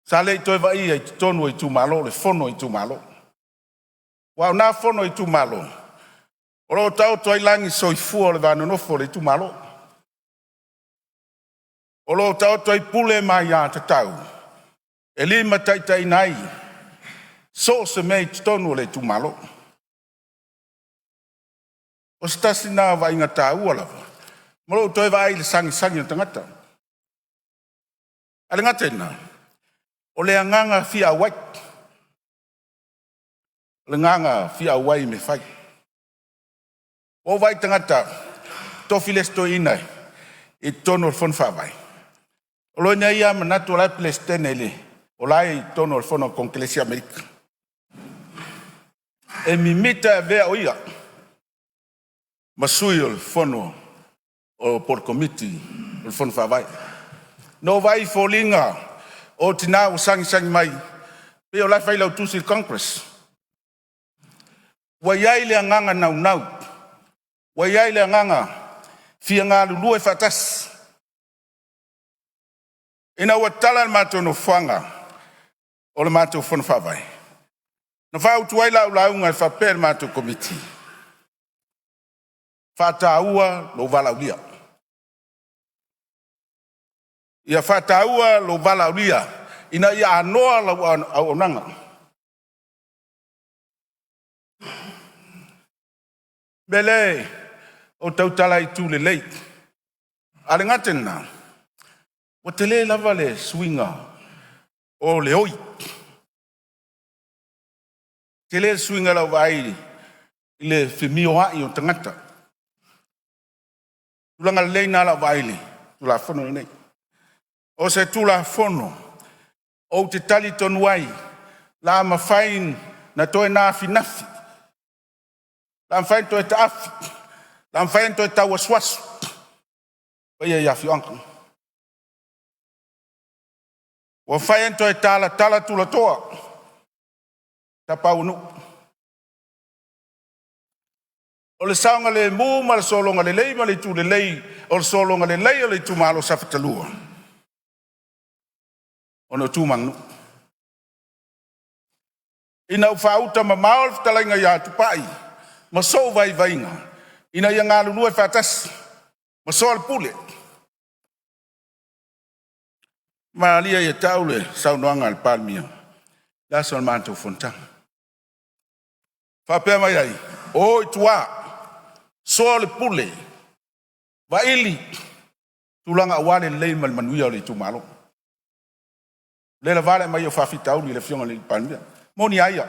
sa le toe vaaia i totonu o itumalo le fono a itumalo. Aua o na fono a itumalo, o lo o taoto ai lagi soifua o le vanonofo a le itumalo. O lo o taoto ai pule ma aiatatau e limataitaiina ai so o se mea i totonu o le itumalo. O se tasi lena o vaaiga taua lava ma lou toe vaai i le sagisagi a tagata. Ae le gata i lena, o le agaga fia auai, o le agaga fia auai i mea e fai. Ua ou vaai i tagata, tofi le isi toeaina i totonu o le Fono Faavae, o lona ia lava manatu o la e Peresetene i le, o la e i totonu o le Fono a Konekelesi a Amerika. E mimita e avea o ia ma sui o le fono po o le Komiti o le Fono Faavae. Na ou vaai i foliga o tina ua sagisagi mai, pei o la e failautusi i le Congress. Ua i ai le agaga naunau, ua i ai le agaga fia galulue faatasi. Ina ua tatala le matou nofoaga o le matou Fono Faavae, na fautua ai lau lauga e faapea i le matou Komiti, faataua lou valaaulia. Ia faataua lou valaaulia ina ia anoa lau auaunaga. O le mea lea ou te tautala ai i itu lelei, ae le gata i lena, ua tele lava le suiga o le oi, tele le suiga i lau vaai i le femioai o tagata. O tulaga lelei na i lau vaai i le Tulafono lenei. O se Tulafono ou te talitonu ai o le a mafai ona toe nafinafi, o le a mafai ona toe taafi, o le a mafai ona toe tauasuasu paia i afioaga. Ua mafai ona toe talatala tulatoa, tapaau o nuu. O le saogalemu ma le sologa lelei ma le itu lelei o le sologa lelei o le itumalo Safata 2, ona o tu ma aganuu. Ina ua faauta mamao le fetalaiga ia Tupai ma sou vaivaiga ina ia galulue faatasi ma soalepule, malie ia te au le saunoaga a le Palemia i le aso o le matou fonotaga, faapea mai ai, o i tua, soaolepule, vaili tulaga aua le lelei ma le manuia o le itumalo. O le lava le aumai o faafitauli i le Afioga i le Palemia. E moni a ia,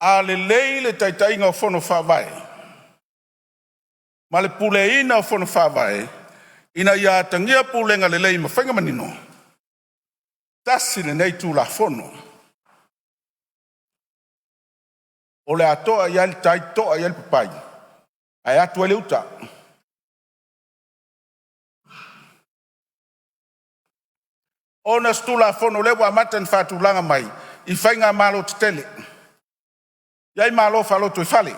A lelei le taitaiga o Fono Faavae ma le puleaina o Fono Faavae ina ia atagia pulega lelei ma faiga manino, tasi lenei Tulafono o le a to'a i ai le tai, to'a i ai le papai, ae atu ai le uta. Ona o se Tulafono o lea ua amata ona faatulaga mai i faigamalo tetele, e i ai malo faalotoifale,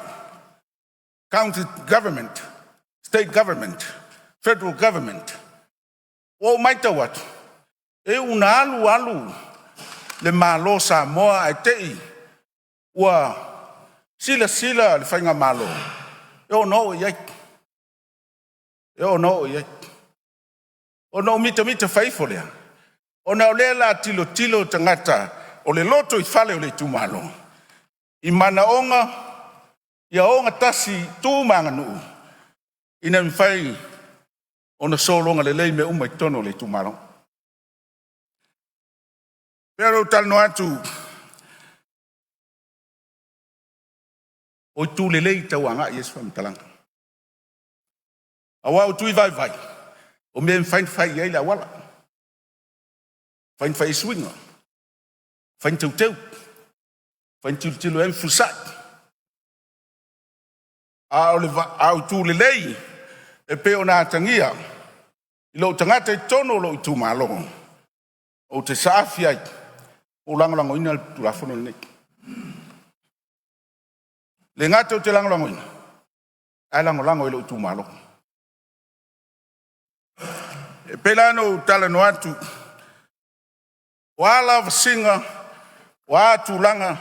County Government, State Government, Federal Government. Ua ou matau atu, e ui ina alu alu le Malo o Samoa ae te i ua silasila le faigamalo e ono oo i ai, e ono oo i ai. Ona ou mitamita fai ifo lea, ona o lea o le a tilotilo tagata o le lotoifale o le itumalo i manaoga ia ogatasi tu ma aganuu ina ia mafai ona sologa lelei mea uma i totonu o le itumalo. E pei ona ou talanoa atu, o itu lelei e tau agai i ai se faamatalaga. Aua o tui vaivai o mea e mafai ona fai i ai le auala, mafai ona fai i ai suiga, mafai ona teuteu, mafai ona tilotilo i ai ma fefulisai. A o itu lelei e pei ona atagia i lou tagata i totonu o lou itumalo, ou te saafi ai ma ou lagolagoina le Tulafono lenei. E le gata ou te lagolagoina, ae lagolago e lou itumalo. E pei la ona ou talanoa atu, o a lavasiga, o a tulaga,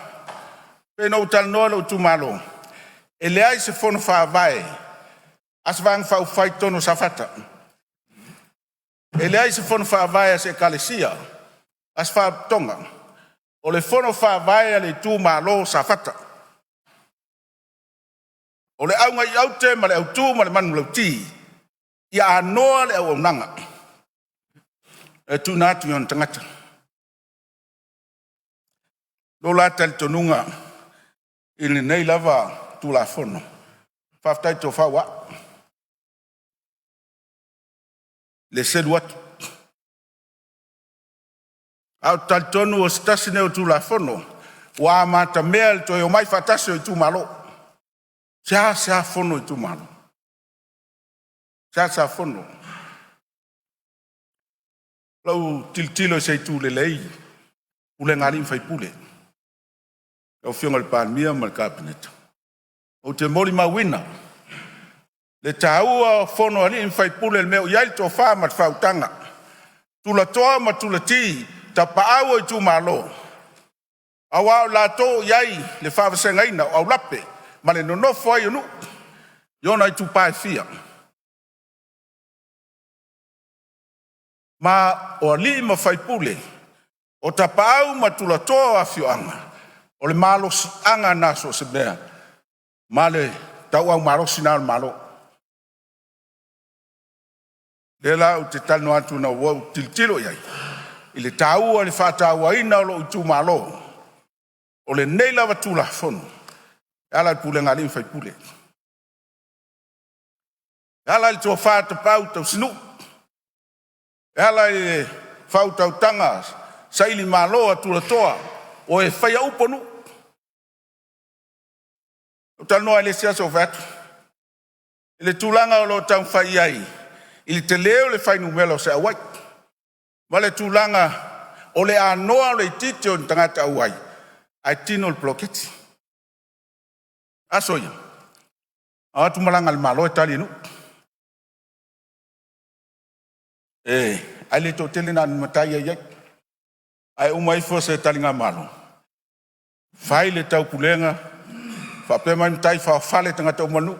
e pei ona ou talanoa i lou itumalo, e leai se fono faavae a se Vaega Faaupufai i totonu o Safata. E leai se fono faavae a se ekalesia, a se faalapotopotoga. O le fono faavae a le itumalo o Safata. O le auga i aute ma le autu ma le manulauti, ia anoa le auaunaga e tuuina atu i ona tagata. I lou la talitonuga i lenei lava Tulafono, faafetai i le tofa ua a'e, i le selu atu. Ae ou te talitonu o se tasi lenei o Tulafono ua amatamea i le toe omai faatasi o itumalo. E seasea fono itumalo, seasea fono. I lau tilotilo i se itu lelei, pulega a alii ma faipule, lau Afioga i le Palemia ma le Kapeneta, ou te molimauina le taua o fono a alii ma faipule, i le mea o i ai le tofa ma le faautaga, tulatoa ma tulati, tapaau o itumalo, aua o latou e i ai le faavasegaina o aulape ma le nonofo ai o nuu i ona itupa e fia. Ma o alii ma faipule, o tapaau ma tulatoa o afioaga, o le malosiaga lena so o se mea, ma le tauau malosi lena o le Malo. O lea la ou te talanoa atu ina ua ou tilotilo i ai i le taua o le faatauaina o lou itumalo, o lenei lava Tulafono e ala i le pulega a alii ma faipule, e ala i le tofa tapaau tausinuu, e ala i le faautautaga sailimalo a tulatoa o e faia upu o nuu. Na ou talanoa ai i le isi aso ou fai atu, i le tulaga o lo o taumafai i ai i le tele o le fuainumera o se auai, ma le tulaga o le anoa o le itiiti o ni tagata auai ae tino le poloketi. Aso ia, a o atu malaga a le Malo e tali e nuu, ae le toatele na o ni matai e i ai. Ae uma ifo se taligamalo, fai le taupulega faapea mai matai faaofale tagata uma o le nuu,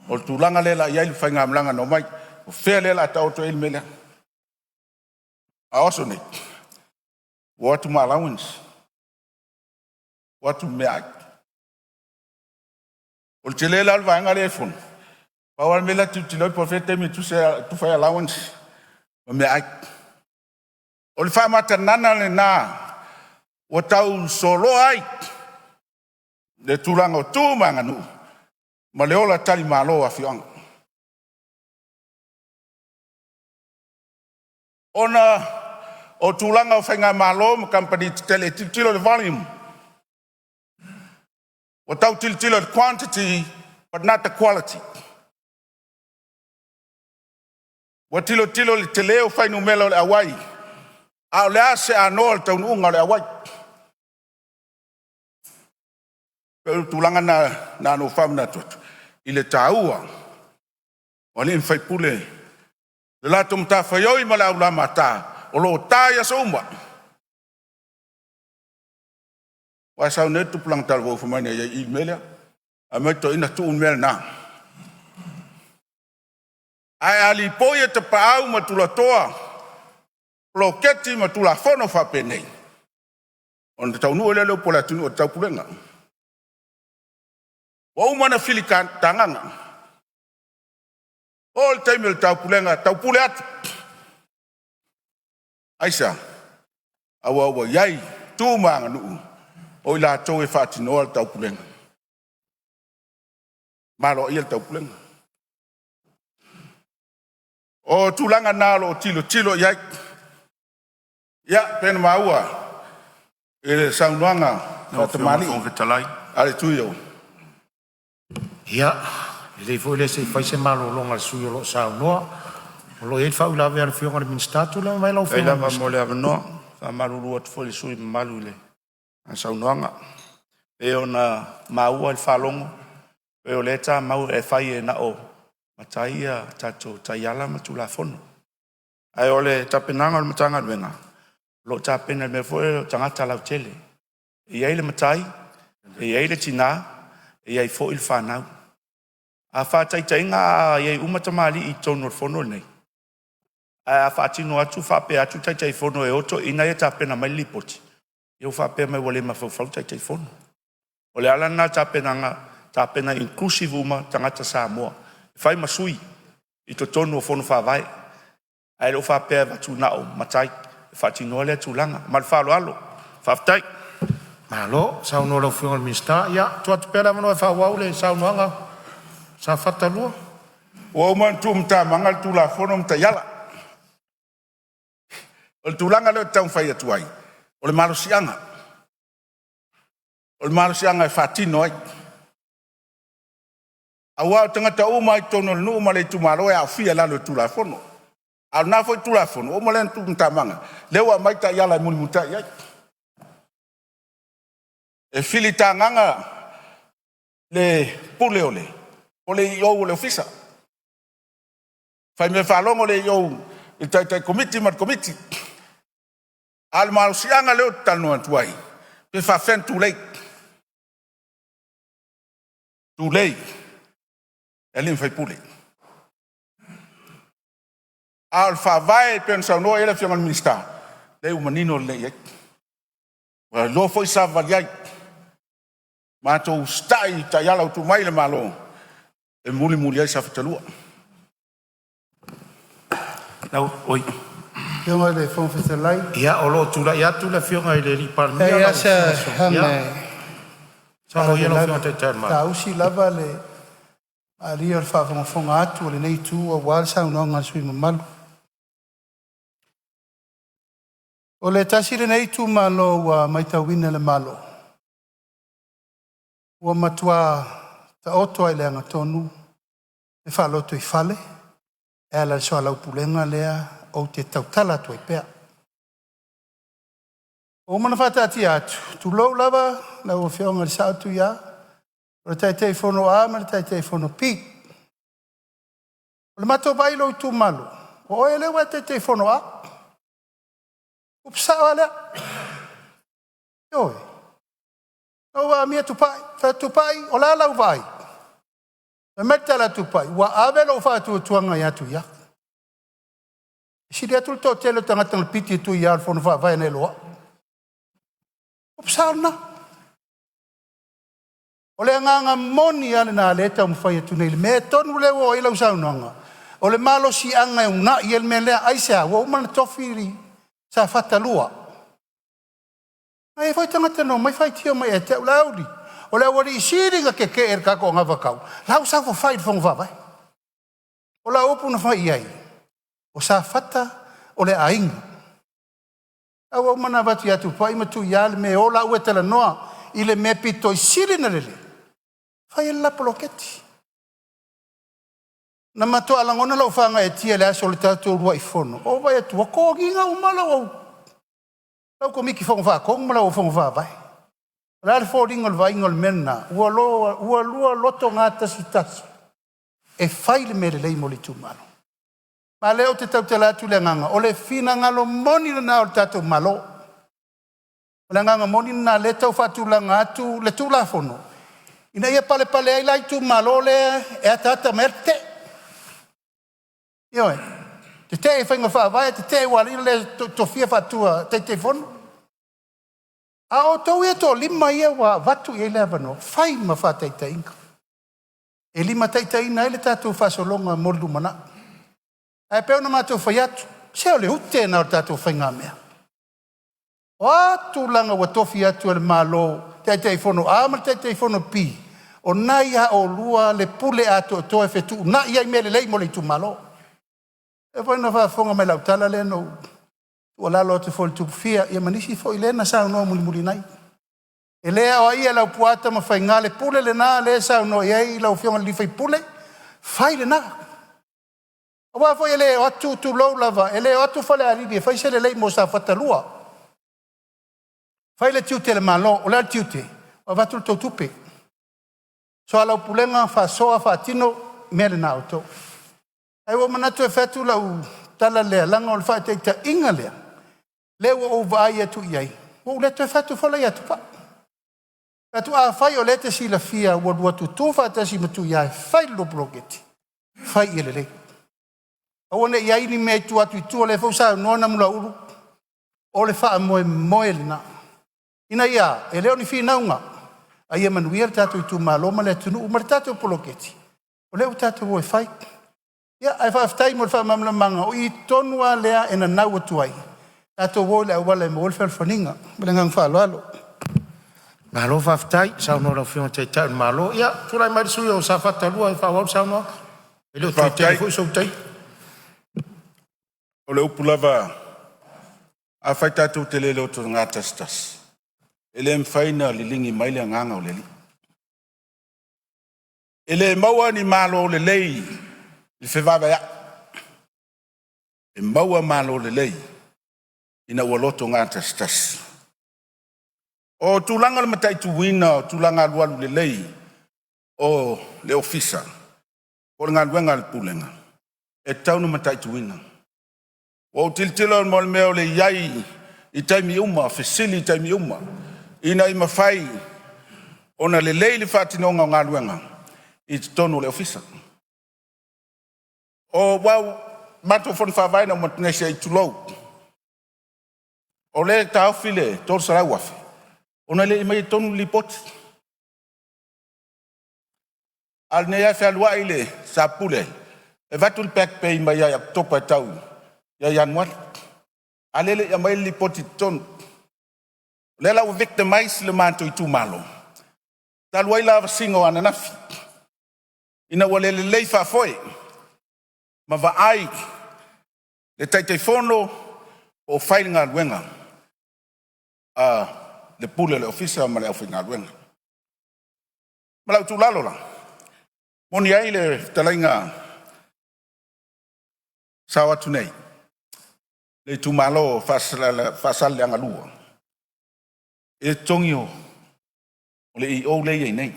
o le tulaga lea o le a i ai le faigamalaga na omai. O fea lea o le a taoto ai le mea lea? A o aso nei, ua o atu ma allowance, o atu ma meaai. O le tele la o le vaega lea e fono, pau lava le mea la e tilotilo ai po o fea le taimi e tufa ai allowance ma meaai. O le faamatagana lena ua tau soloa ai Le tulaga o tu ma aganuu ma le ola talimalo o afioaga. Ona o tulaga o faigamalo ma kamupani tetele e tilotilo i le volume, ua tau tilotilo i le quantity but not the quality. Ua tilotilo i le tele o fuainumera o le auai, a o le a se anoa o le taunuuga o le auai? E pei o le tulaga lena na ona ou faamanatu atu i le taua o alii ma faipule, le latou matafaioi ma le aulamata o lo o ta i aso uma. Aua e sau nei le tupulaga talavou fai mai na i ai i i i le mea lea, ae omai toeaiina tuu le mea lena. Ae a lipoi e tapaau ma tulatoa poloketi ma tulafono faapenei, ona taunuu lea o le upu a le atunuu o le taupulega. Ua uma ona filitagaga, oo i le taimi o le taupulega, taupule atu. Aisea? Aua ua i ai tu ma aganuu o i latou e faatinoa le taupulega, ma aloaia le taupulega. O tulaga na o lo o tilotilo i ai. Ia, pei ona maua i le saunoaga Lau Afioga i le faatamalii Fofoga Fetalai. a le sui usufono o Ia, lelei foi lea se i fai se malologa a le sui usufono o lo o saunoa. O lo o i ai le faauilavea a le Afioga i le Minisita. Tulai mai lau Faafetai Afioga i le lava Minisita. mo le avanoa. E faamalulu atu foi i le sui usufono mamalu i lana saunoaga. E pei ona maua i le faalogo, pei o lea e tamau e fai na o matai ia tatou taiala ma Tulafono. Ae o le tapenaga a le Matagaluega, o lo o tapena i le mea foi lea o tagata lautele. E i ai le matai, e i ai le tina, e i ai foi le fanau. A faataitaiga a i ai uma tamalii i totonu o le fono lenei, ae a faatino atu faapea atu le Taitaifono e o toeaiina ia e tapena mai le lipoti, ia ua faapea mai ua le mafaufau le Taitaifono. O le ala lena o le tapenaga, tapena ia inclusive uma tagata Samoa e fai ma sui i totonu o Fono Faavae, ae le faapea e avatu na o matai e faatinoa lea tulaga. Ma le faaaloalo, faafetai. Malo saunoa i lau Afioga i le Minisita. Ia, tuu atu pea le avanoa e faaauau le saunoaga Safata 2. Ua uma ona tuumatamaga le Tulafono ma taiala. O le tulaga lea ou te taumafai atu ai, o le malosiaga, o le malosiaga e faatino ai. Aua o tagata uma lava i totonu o le nuu ma le itumalo e aofia i lalo o le Tulafono. A o lena foi Tulafono ua uma ona tuumatamaga, lea ua aumai taiala e mulimulitai i ai. E filitagaga le pule o le AO o le ofisa, faimea faalogo le AO i le taitai komiti ma le komiti. A o le malosiaga lea ou te talanoa atu ai, pe faafefea ona tulei, tulei e alii ma faipule. A o le faavae pei ona saunoa i ai le Afioga i le Minisita, lea ua manino lelei i ai. Ua iloa foi savavali ai. Matou usitai i taiala ua tuu mai e le Malo e mulimuli ai Safata 2. Oi. Afioga i le Fofoga Fetalai, Ia, o lo o tulai atu le Afioga i le Palemia. e Lau leai Afioga lava Solia. se Saunoa ia lau faalavelave Afioga i le Taitai o le e Malo. saausi lava le malie o le faafogafoga atu a lenei itu aua le saunoaga a le sui usufono mamalu. O le tasi lenei itumalo ua matauina e le Malo ua matua taoto lava i le agatonu le faalotoifale e ala i le soalaupulega lea ou te tautala atu ai pea. Ua uma ona faataatia atu, tulou lava lau Afioga i le Sao Tuia, o le Taitaifono A ma le Taitaifono B. O le matou vaai i lou itumalo, o oe lea ua e Taitaifono A. Upu sao lava lea. Ioe. Na ou amia Tupai, ou fai atu, Tupai, o le a lau vaai? Fai mai le tala a Tupai, ua ave lou faatuatuaga ia Tuia. E sili atu le toatele o tagata na piki e Tuia i le fono faavae nai lo au. Upu sao lena. O le agaga moni lava lena o lea e taumafai atu nei i le mea tonu lea ua oo i ai lau saunoaga, o le malosiaga e uunai ai le mea lea. Aisea? Ua uma ona tofi Safata 2. Na i ai foi tagata na omai faitio mai ia te au, Laauli, O le aualii sili na tete'e i le tatou anavatau la ua saofafai i le Fono Faavae. O lau upu na fai i ai, o Safata o le aiga. A ua uma ona avatu ia Tupai ma Tuia le mea e o laua e talanoa i le mea pito i sili ona lelei, fai ai le la poloketi. Na matua lagona lou faagaeetia i le aso o le tatou uluai fono, ou vaai atu ua toniga uma lau Komiti Fono Faatonu ma lau Fono Faavae. O le a le foliga o le vaaiga o le mea lena? Ua lua lotogatasitasi e fai le mea lelei mo le itumalo. Ma o lea ou te tautala atu i le agaga, o le finagalo moni lena o le tatou Malo. O le agaga moni lena o lea e tau faatulaga atu le Tulafono ina ia palepale ai la itumalo lea e ataata mai ai le tetee. Ioe, tetee i faiga faavae, tetee ua ala ai ona le tofia faaTaitaifono. A o outou ia e toalima ia ua avatu i ai le avanoa, fai ma faataitaiga, e limataitaiina ai le tatou faasologa mo le lumanai. Ae pei ona matou fai atu, se o le ute lena o le tatou faigamea. O a tulaga ua tofi atu e le Malo Taitaifono A ma le Taitaifono B, o lena e ia oulua le pule atoatoa e fetuunai ai mea lelei mo le itumalo. E pei foi ona faafofoga mai i lau tala lea na ou tuualalo atu foi i le Tupufia ia ma nisi foi lea na saunoa mulimuli nei. E le aoaia e Laupua Tamafaiga, le pule lena lea e saunoa i ai lau Afioga i le sui usufono, fai lena. Aua foi e le o atu, tulou lava, e le o atu Falealili e fai se lelei mo Safata 2. Fai le tiute o le Malo. O le a le tiute? Avatu le tou tupe, soalaupulega, faasoa, faatino mea na a outou. Ae ua ou manatu e fai atu lau tala lea, leaga o le faataitaiga lea, lea ua ou vaai atu i ai, ua ou le toe fai atu foi la ia Tupai. Fai atu, afai o lea e te silafia ua lua tutu faatasi ma Tuia e fai le lua poloketi, fai ia lelei. Aua ne i i ai ni mea i tua atu i tua, o lea foi ua saunoa Namulauulu, o le faamoemoe lena, ina ia a? E le o ni finauga, a ia manuia le tatou itumalo ma le atunuu ma le tatou poloketi o lea ua tatou o e fai. Ia, ae faafetai mo le faamalamalamaga, o i tonu lava lea e nanau atu ai, tatou o i le auala e maua ai le fealofaniga. Ma le agaga faaaloalo. Malo faafetai saunoa i lau Afioga i le Taitai o le Malo. Ia, tulai mai le sui usufono mo Safata 2 e faaauau le saunoaga. E le o toe tele Faafetai. foi sou taimi. O le upu lava, afai tatou te le lotogatasitasi, e le mafai ona liligi mai le agaga o le Alii. E le maua ni malo lelei i le fevaveai, e maua malo lelei ina ua lotogatasitasi. O tulaga o le mataituina o tulaga alualu lelei o le Ofisa po o le galuega a le Pulega, e tatau ona mataituina. Ua ou tilotilo i le mea o le i ai i taimi uma, fesili i taimi uma, ina ia mafai ona lelei le faatinoga o galuega i totonu o le ofisa. Aua o le matou fono faavae na uma atu nei, se i tulou, o lea e taofi le $300,000 ona e le i aumaia i totonu le lipoti. A o lenei lava e fealuai le sa pule e avatu le back pay mai ia Oketopa e tau ia Ianuari, a o lea e le i aumaia le lipoti i totonu. O lea la ua victimize le matou itumalo talu ai lavasiga o ananafi ina ua le lelei faafoe ma vaai le Taitaifono o fai le galuega a le Pule o le Ofisa ma le aufaigaluega. Ma lau tuualalo la, e moni ai le fetalaiga sao atu nei, le itumalo o Faasaleleaga 2 i le totogi o le EO lea e i ai nei.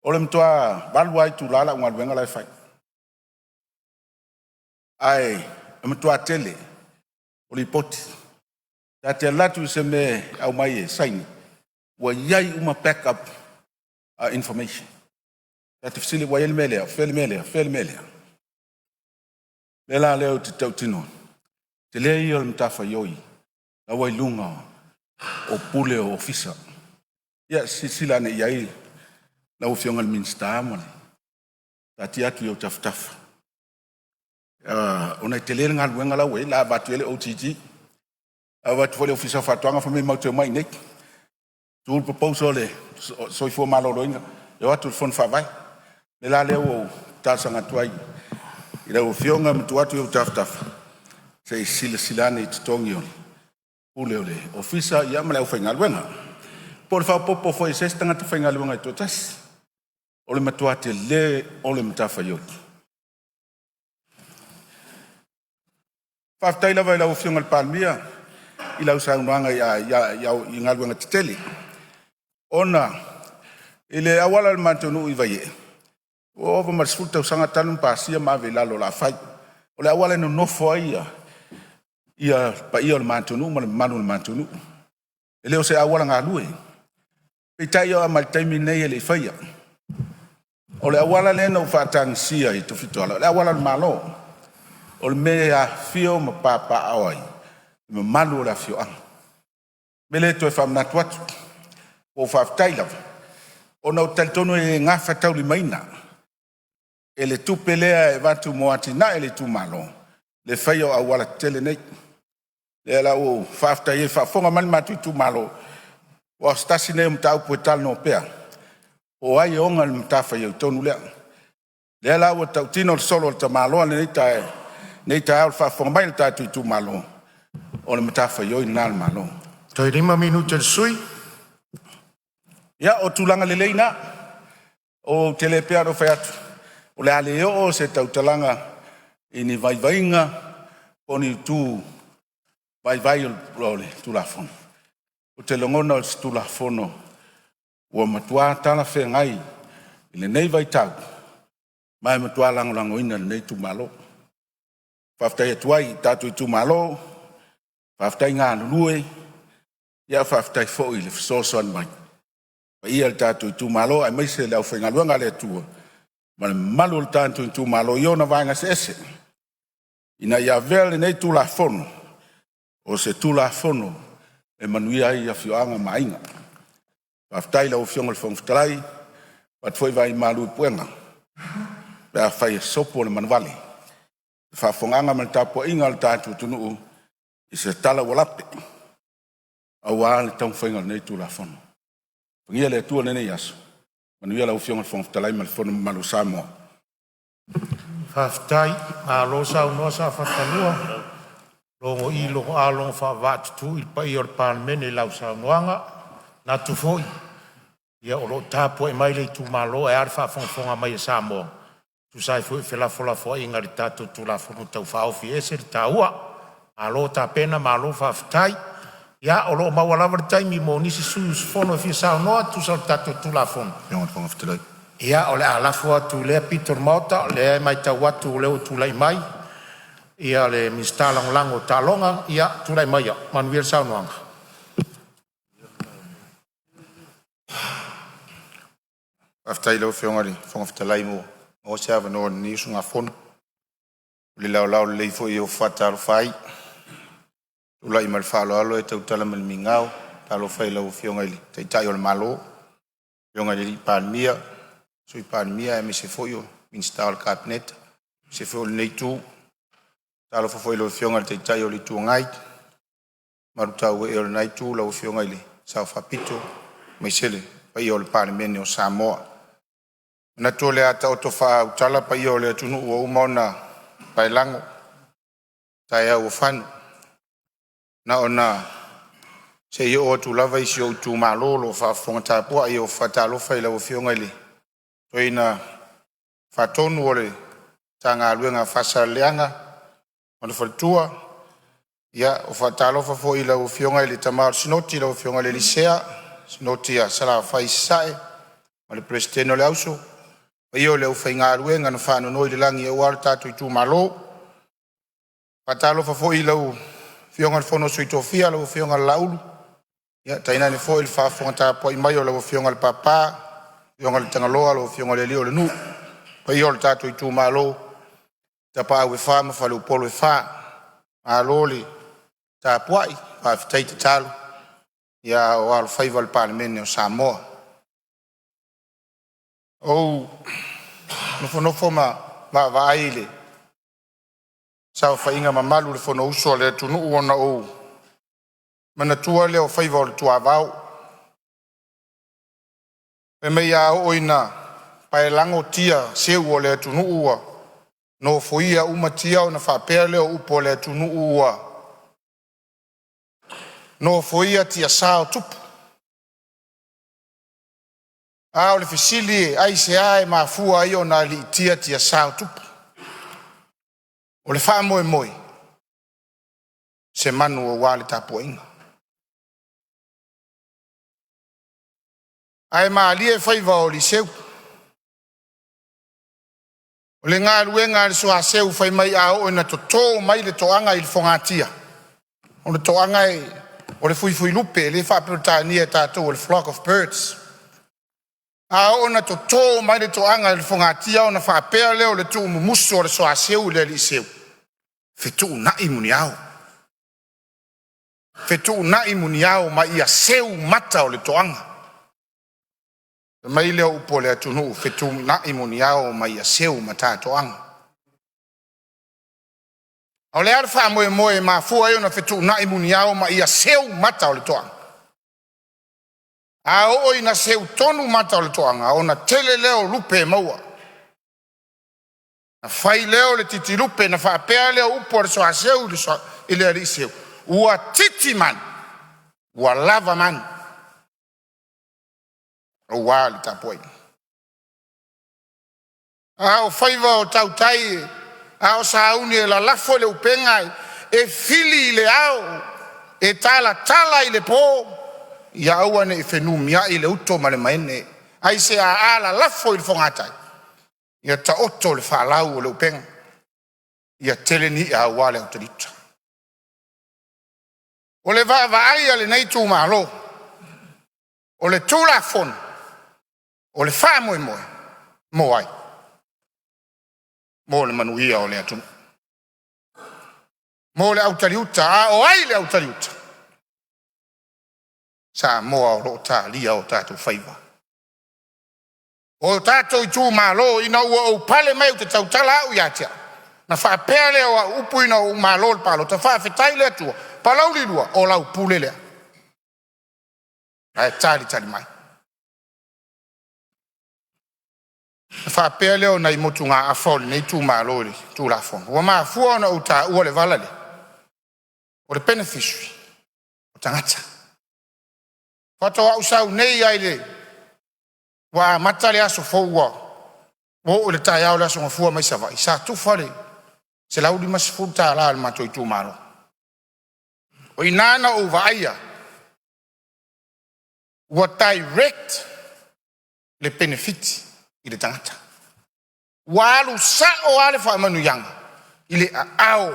O le matua 8 lava itula lau galuega la e fai, ae matua tele o lipoti. Ta te alu atu i se mea e aumai e saini, ua i ai uma backup information. Ta te fesili ua i ai le mea lea, o fea le mea lea, o fea le mea lea? O le mea la lea ou te tautino, tele ia o le matafaioi la ua i luga o pule o ofisa. Ia silasila ane i ai lau Afioga i le Minisita ma le taatia atu i ou tafatafa, ona e tele le galuega la ua i ai, o le a avatu ai le OGG, avatu foi le Ofisa o Faatoaga fai mai matou te omai i inei. Tu le proposal a le Soifua Maloloina e o atu i le Fono Faavae. O le mea la lea ua ou talosaga atu ai i lau Afioga ma tuu atu i ou tafatafa se i silasila ane i totogi o le pule o le Ofisa ma le aufaigaluega. Po o le faaopoopo foi o se isi tagata faigaluega e toatasi. O le matua tele o le matafaioi. Faafetai lava i lau Afioga i le Palemia i lau saunoaga i galuega tetele, ona i le auala o le matou nuu i Vaiee ua ova ma le 10 tausaga talu ona pasia ma ave i lalo o le a fai. O le auala e nonofo ai le paia o le matou nuu ma le mamalu o le matou nuu. E le o se auala galue, peitai e oo lava i le taimi lenei e le i faia. O le auala lea na ou faatagisia i Tafitoala, o le auala o le Malo, o le mea e afifio ma papaaao ai le mamalu o le afioaga. O le mea lea e toe faamanatu atu, ua ou faafetai lava ona ou te talitonu e le gafataulimaina e le tupe lea e avatu mo atinae a le itumalo le faia o auala tetele nei. O lea la ua ou faafetai ai i le faafofoga mai a le matou itumalo, aua o se tasi lenei o mataupu e talanoa pea, po o ai e ona le matafaioi tonu lea. O lea la ua tautino le solo a le tamaloa i lenei taeao i le faafofoga mai a le tatou itumalo, o le matafaioi lena a le Malo. Toe 5 minute o le sui. Ia, o tulaga lelei na, ou te le pei lava ona ou fai atu, o le a le oo se tautalaga i ni vaivaiga po o ni itu vaivai o le Tulafono. Ou te lagona o se Tulafono ua matua talafeagai i lenei vaitau ma e matua lagolagoina e lenei itumalo. Faafetai atu ai i le tatou itumalo, faafetai galulue, faafetai foi le fesoasoani mai. Le paia i le tatou itumalo aemaise le aufaigaluega a le Atua ma le mamalu o le tatou itumalo i ona vaega eseese ina ia avea lenei Tulafono o se Tulafono e manuia ai afioaga ma aiga. Faafetai i lau Afioga i le Fofoga Fetalai, avatu foi vaai malu i puega pe afai e sopo le manuvale i le faafofogaaga ma le tapuaiga a le tatou atunuu i se tala ua lape aua le taumafaiga o lenei Tulafono. Faamanuia le Atua i lenei aso, manuia lau Afioga i le Fofoga Fetalai ma le fono mamalu a Samoa. Faafetai, malo saunoa Safata 2, logo'i logo a logo faavaatutu le paia o le Palemene i lau saunoaga. E manatu foi o lo o tapuai mai le itumalo ae a le faafogafoga mai a Samoa e tusa ai foi o felafolafoaiga i le tatou Tulafono Tau Faaofi, e ese le taua. Malo tapena malo faafetai. Ia o lo o maua lava le taimi mo nisi sui usufono e fia saunoa e tusa o le tatou Tulafono. Ia o le a lafo atu i lea pito o le Maota, o lea e matau atu o lea ua tulai mai le Minisita Lagolago o Taaloga. Ia, tulai maia manuia le saunoaga. Faafetai i lau Afioga i le Fofoga Fetalai ua maua se avanoa o lenei usugafono. O le laolao lenei foi e ofo ai ma faatalofa atu ai ma le faaaloalo e tautala ma le migao. E faatalofa i lau Afioga i le Taitai o le Malo, lau Afioga i le Palemia, Sui Palemia aemaise foi o Minisita o le Kapeneta aemaise foi o lenei itu. E faatalofa foi i lau Afioga i le Taitai o le Itu Agai ma mamalu tauee o lena Itu, lau Afioga i le Sao Faapito aemaise le paia o le Palemene o Samoa. E manatu o le a taoto faaulutala paia o le atunuu ua uma ona paelago i taeao ua fano. Na ona sei oo atu lava i si ou itumalo o lo o faafofoga tapuai. E faatalofa i lau Afioga i le Toeaina Faatonu o le Matagaluega a Faasaleleaga ma le faletua. E faatalofa foi i lau Afioga i le Tama o le Sinoti lau Afioga Sia Sinoti a Salafai i Sasae ma le Peresetene o le Auso, le paia o le aufaigaluega na faanonoilelagi aua le tatou itumalo. E faatalofa foi i lau Afioga i le Sui o le Fono a Sui Tofia lau Afioga Laauli, tainane foi le faafofoga tapuai mai a lau Afioga i le Papa, afioga i le Tagaloa, lau Afioga i le alii o le nuu, le paia o le tatou itumalo, Tapaau e fa ma faleupolu e fa. Malo le tapuai, faafetai tatalo a o alofaiva le Palemene o Samoa. Ua ou nofonofo ma vaavaai i le saofaiga mamalu i le Fonousu a le atunuu, ona ou manatua lea o faiva o le tuavao. Fai mai a oo ina paelago tia seu o le atunuu ua nofoia uma tia ona faapea lea o upu a le atunuu ua nofoia tiasa o tupu. A o le fesili, aisea e mafua ai ona aliitia tiasa o tupu? O le faamoemoe, se manu aua le tapuaiga. Ae malie faiva o aliiseu. O le galuega a le soaseu fai mai a oo ina toto mai le toaga i le fogatia, o le toaga o le fuifuilupe lea e faa-Peretania e tatou o le flock of birds. A oo ina toto mai le toaga i le fogatia ona faapea lea o le tuumumusu o le soaseu i le alii seu, fetuunai muniao, fetuunai muniao ma ia seu mata o le toaga. Fai mai lea o upu a le atunuu, fetuunai muniao ma ia seu mata toaga. A o le a le faamoemoe e mafua ai ona fetuunai muniao ma ia seu mata o le toaga? A oo ina seu tonu mata o le toaga ona tele lea o lupe e maua. Ona fai lea o le titi lupe na faapea lea o upu a le soaseu i le alii seu, “Ua titi manu ua lava manu aua le tapuaiga.” A o faiva o tautai a o sauni e lalafo le upega e fili i le ao, e talatala i le po, ia aua ne i fenumiai le uto ma le maene. Aisea? A lalafo i le fogatai, ia taoto le faalau o le upega, ia tele ni i'a aua le autaliuta. O le vaavaai a lenei itumalo, o le Tulafono, o le faamoemoe mo ai? Mo le manuia o le atunuu, mo le autaliuta. A o ai le autaliuta? O Samoa o lo o talia o tatou faiva. O tatou itumalo ina ua ou pale mai ou te tautala au ia te au, ona faapea lea o au upu ina ua ou malo i le palota, faafetai i le Atua, Palauli 2, o lau pule lea. Ae talitali mai. Ona faapea lea o nai motugaafa a lenei itumalo i le Tulafono. Ua mafua ona ou taua le vala lea, o le beneficiary o tagata. Faatoa ou sau nei lava i le ua amata le aso fou ua oo i le taeao o le aso Gafua mai Savaii, sa tufa le $150 a le matou itumalo. O i na na ou vaaia ua direct le penefiti i le tagata, ua alu sao lava le faamanuiaga i le aao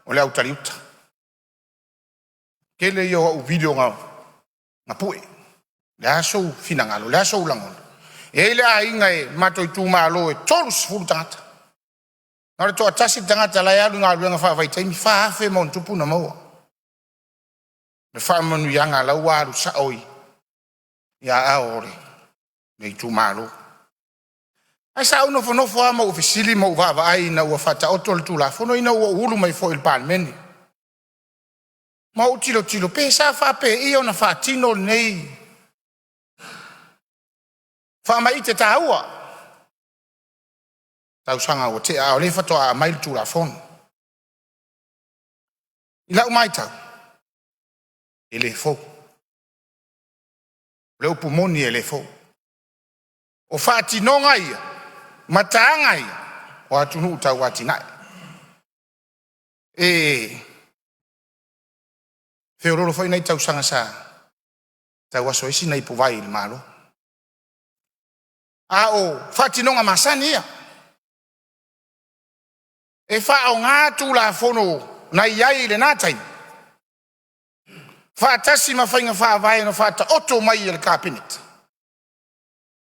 o le autaliuta. Tele ia o au video na pue, o le a sou finagalo, o le a sou lagona. E i ai le aiga i le matou itumalo e 30 tagata, na o le toatasi le tagata la e alu i le galuega faavaitaimi, e 4,000+ ona maua. O le faamanuiaga la ua alu sao i aao o le itumalo. Ae sa ou nofonofo lava ma ou fesili ma ou vaavaai ina ua faataoto le Tulafono ina ua ou ulu mai foi i le Palemene, ma ou tilotilo pe sa faapei ona faatino lenei faamaite taua i tausaga ua tea, a o lea faatoa aumai le Tulafono. I lau matau, e le fou. O le upu moni e le fou. O faatinoga ia, mataaga ia o atunuu tauatiae. E feoloolo foi nai tausaga sa tauaso ai sina ipuvai i le Malo, a o faatinoga masani ia. E faaaoga Tulafono na i ai i lena taimi faatasi ma faiga faavae na faataoto mai e le Kapeneta,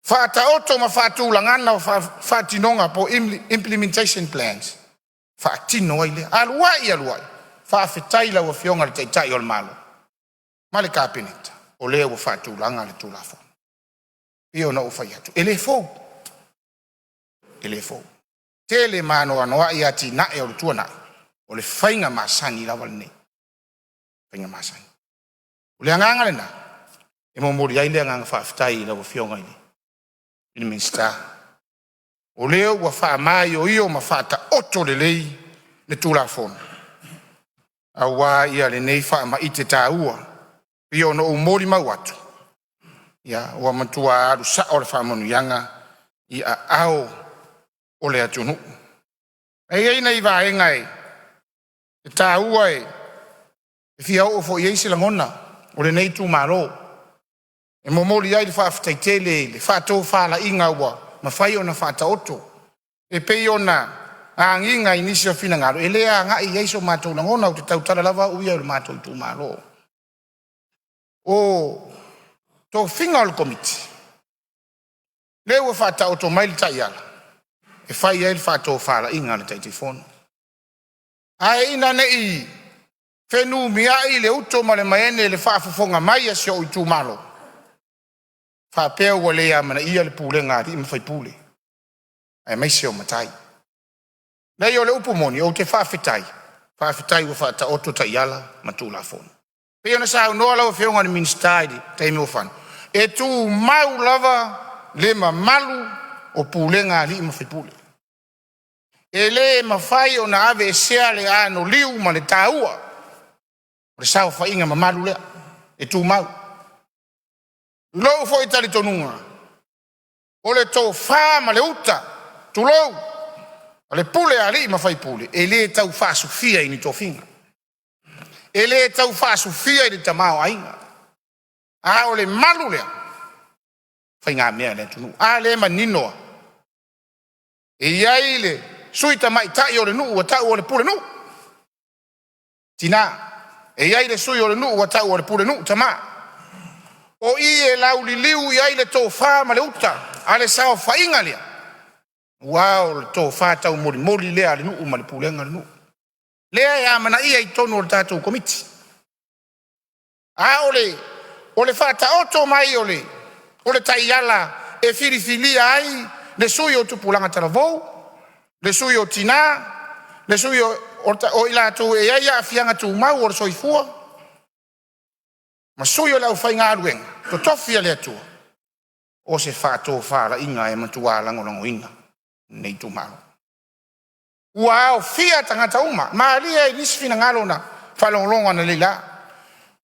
faataoto ma faatulagaga o faatinoga po o implementation plans, faatino ai lea. Alu ai alu ai, faafetai i lau Afioga i le Taitai o le Malo ma le Kapeneta o lea ua faatulaga le Tulafono. E pei ona ou fai atu, e le fou, e le fou. Tele ma anoanoai atinae o le tuanai, o le faiga masani lava lenei, faiga masani. O le agaga lena e momoli ai le agaga faafetai i lau Afioga i le i le Minisita, o lea ua faamaioio ma faataoto lelei le Tulafono aua lenei faamaite taua e pei ona ou molimau atu, ua matua alu sao le faamanuiaga i aao o le atunuu. E i ai nai vaega e taua e fia oo foi i ai se lagona o lenei itumalo e momoli ai le faafetai tele i le faatofalaiga ua mafai ona faataoto e pei ona agiga i nisi o finagalo e le agai i ai so matou lagona. Ou te tautala lava au ia i le matou itumalo. O tofiga o le Komiti, lea ua faataoto mai le taiala e fai ai le faatofalaiga a le Taitaifono. Ae ina nei fenumiai le uto ma le manene i le faafofoga mai a si ou itumalo, faapea ua le amanaia le pulega a alii ma faipule aemaise o matai. Leai o le upu moni, ou te faafetai, faafetai ua faataoto taiala ma Tulafono. E pei ona saunoa lau Afioga i le Minisita i le taimi ua fano, e tumau lava le mamalu o pulega a alii ma faipule. E le mafai ona aveesea le anoliu ma le taua o le saofaiga mamalu lea, e tumau. I lou foi talitonuga, o le tofa ma le uta, tulou, o le pule a alii ma faipule, e le tau faasufia i ni tofiga, e le tau faasufia i le tamaoaiga, a o le malu lea, o faigamea a le atunuu. A lea e manino lava, e i ai le sui tamaitai o le nuu ua taua o le pulenuu, tina, e i ai le sui o le nuu ua taua o le pulenuu, tama. O i e lauliliu i ai le tofa ma le uta a le saofaiga lea, aua o le tofa taumolimoli lea a le nuu ma le pulega a le nuu, lea e amanaia i totonu o le tatou Komiti. A o le faataoto mai o le taiala e filifilia ai le sui o tupulaga talavou, le sui o tina, le sui o i latou e i ai aafiaga tumau o le soifua, ma sui o le aufaigaluega totofi a le Atua, o se faatofalaiga e matua lagolagoina e lenei itumalo. Ua aofia tagata uma, malie i nisi finagalo na faalogologo analeila.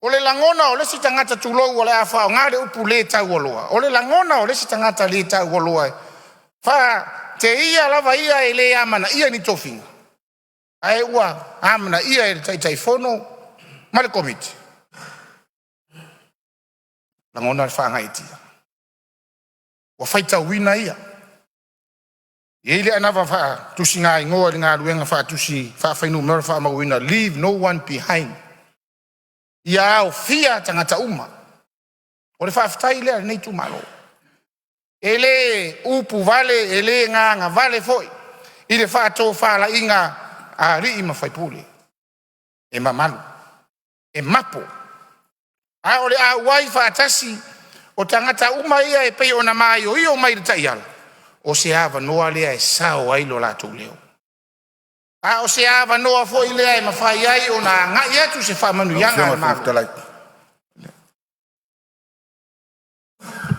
O le lagona o le isi tagata, tulou, o le a faaaoga le upu le taualoa, o le lagona o le isi tagata le taualoa e faateia lava ia e le amanaia ni tofiga, ae ua amanaia e le Taitaifono ma le Komiti, e lagona le faagaeetia, ua faitauina ia. E i ai le anava faatusigaigoa i le galuega faatusi faaafuainumera faamauina, leave no one behind, ia aofia tagata uma. O le faafetai lea a lenei itumalo. E le upu vale, e le gagavale foi i le faatofalaiga a alii ma faipule, e mamalu, e mapo. A o le auai faatasi o tagata uma ia e pei ona maioio mai i le taiala, o se avanoa lea e sao ai lo latou leo, a o se avanoa foi lea e mafai ai ona agai atu se Lau faamanuiaga Afioga a i le le Fofoga Malo. Fetalai…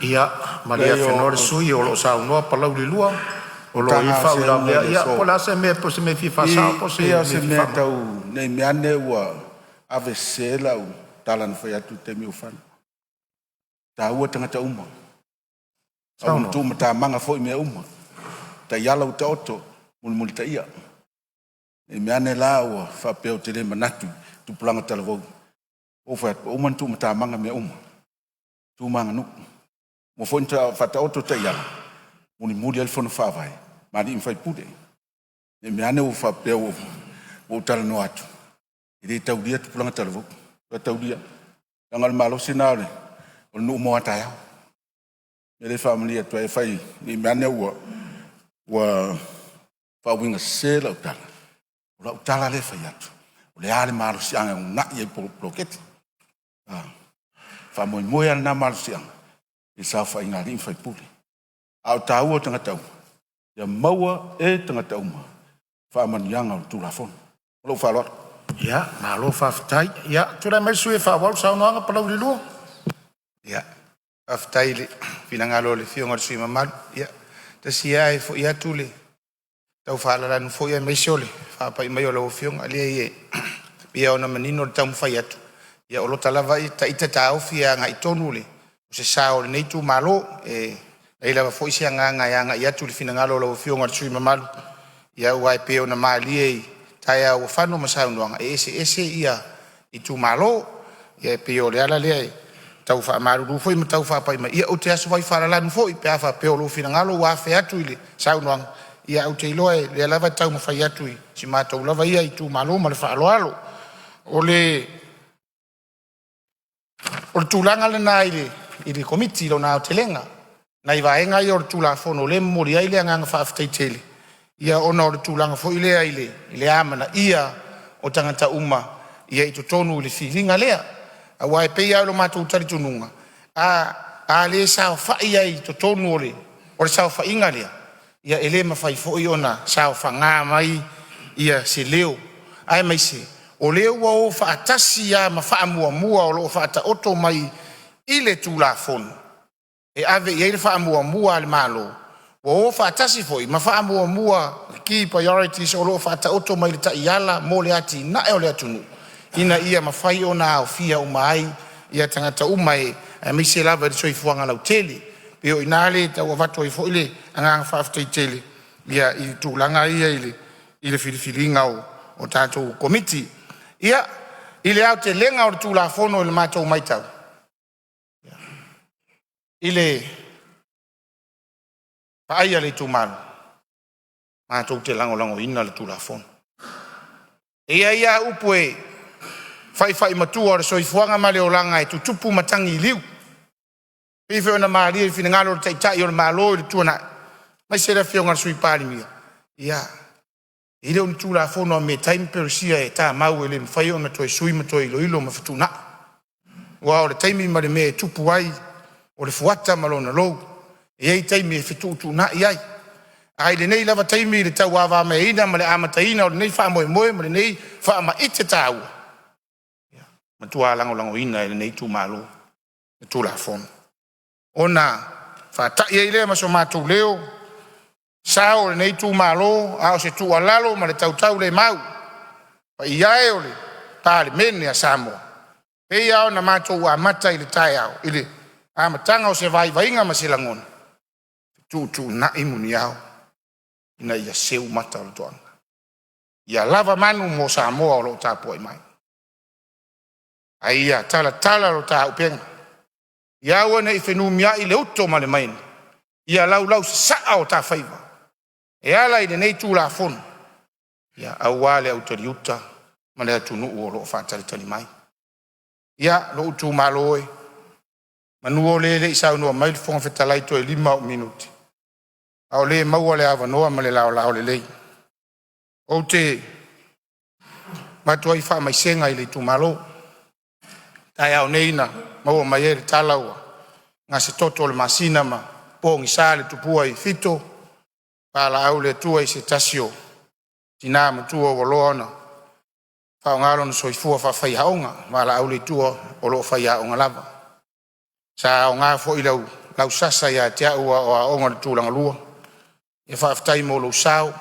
Ia malie Leai afenoa le o sui usufono o lo o saunoa Palauli 2, o lo o i ai tag lava o seuga faauilavea. i le Ia aso. po o le a se mea, po o se mea e fia faasao po o se Pei lava o mea se e fia mea faamalamalama. tau nei mea ane ua ave sese lau tala na fai atu i le taimi ua fano. E taua tagata uma, aua na Saunoa. tuumatamaga foi mea uma, taiala ua taoto, mulimulitaia. Ne i mea ane la ua faapea ou te le manatu i tupulaga talavou, ua ou fai atu ua uma ona tuumatamaga mea uma, tu ma aganuu. Ua uma foi ona faataoto taiala, mulimuli ai le Fono Faavae ma alii ma faipule. Ne i mea ane ua faapea ua ou talanoa atu e le taulia tupulaga talavou. E taulia, leaga o le malosi lena o le nuu mo a taeao. O le mea lea e faamalie atu ai, afai ne i mea ane ua faauiga sese lau tala, o lau tala lea e fai atu, o le a le malosiaga e uunai ai poloketi. A faamoemoe lava lena malosiaga i le saofaiga a alii ma faipule. A o le taua o tagata uma, ia maua e tagata uma faamanuiaga o le Tulafono. Ma lou faaaloalo. Ia malo faafetai. Ia tulai mai le sui usufono e faaauau le saunoaga Palauli 2. Ia, faafetai i le finagalo o le Afioga i le sui usufono mamalu. Ia, tasi ia ae foi atu le tau faalalanu foi aemaise o le faapai mai o lau Afioga. Leai e pei lava ona manino le taumafai atu, ia o lo ta lava ita taofi e agai tonu le o se sao o lenei itumalo. E leai lava foi se agaga e agai atu i le finagalo o lau Afioga i le sui usufono mamalu, ia aua e pei ona malie i taeao ua fano ma saunoaga, e eseese ia itumalo. Ia e pei o le ala lea e tau faamalulu foi ma tau faapai mai, ia ou te asu ai faalalanu foi pe a faapea o lou finagalo ua afe atu i le saunoaga, ae ou te iloa o lea lava e taumafai atu i si matou lava ia itumalo ma le faaaloalo. O le tulaga lena i le Komiti i lona aotelega, nai vaega ia o le Tulafono o lea e momoli ai le agaga faafetai tele, ona o le tulaga foi lea i le amanaia o tagata uma i totonu i le filiga lea. Aua e pei lava o lo matou talitonuga, a le saofai ai i totonu o le saofaiga lea, ia e le mafai foi ona saofaga mai se leo, aemaise o lea ua o faatasi lava ma faamuamua o lo o faataoto mai i le Tulafono e ave i ai le faamuamua a le Malo, ua o faatasi foi ma faamuamua, key priorities o lo o faataoto mai i le taiala mo le atinae o le atunuu ina ia mafai ona aofia uma ai tagata uma aemaise lava i le soifuaga lautele. E pei o i ina lea e tau avatu ai foi le agaga faafetai tele i tulaga ia i le filifiliga o tatou Komiti. Ia, i le aotelega o le Tulafono i le matou matau, i le vaai a le itumalo, matou te lagolagoina le Tulafono. E i ai lava upu e faifai matua o le soifuaga ma le olaga e tutupu matagi i liu, e pei foi ona malie i finagalo o le Taitai o le Malo i le tuanai aemaise le Afioga i le Sui Palemia. Ia, e le o ni Tulafono a Metai ma Perusia e tamau e le mafai ona toe sui ma toe iloilo ma fetuunai, aua o le taimi ma le mea e tupu ai, o le fuata ma lona lou. E i ai taimi e fetuutuunai ai, ae i lenei lava taimi i le tauavameaina ma le amataina o lenei faamoemoe ma lenei faamaite taua, e matua lagolagoina e lenei itumalo le Tulafono. Ona faatai ai lea ma so matou leo, sao o lenei itumalo, a o se tuualalo ma le tautaulemau i le paia e o le Palemene a Samoa, e pei lava ona matou amata i le taeao i le amataga o se vaivaiga ma se lagona, fetuutuunai muniao ina ia seu mata o le toaga, ia lava manu mo Samoa o lo o tapuai mai, a ia talatala lo ta auupega, ia aua ne i fenumiai le uto ma le maini, ia laulausasaa o ta faiva e ala i lenei Tulafono, aua le autaliuta ma le atunuu o lo o faatalitali mai. Ia, lou itumalo e, meamanu o lea e le i saunoa mai le Fofoga Fetalai toe 5 au minute, a o lea e maua le avanoa ma le laolao lelei. Ou te avatu ai faamaisega i le itumalo. Taeao nei na maua mai ai le tala ua gasetoto o le masina ma pogisa le tupua i Fito, valaau le Atua i se tasi o tina matua ua loa ona faaaoga lona soifua faafaiaoga. Valaau le Atua o lo o faiaoga lava. Sa aoga foi lau sasa ia te au a o aoga i le Tulagalua. Ia faafetai mo lou sao i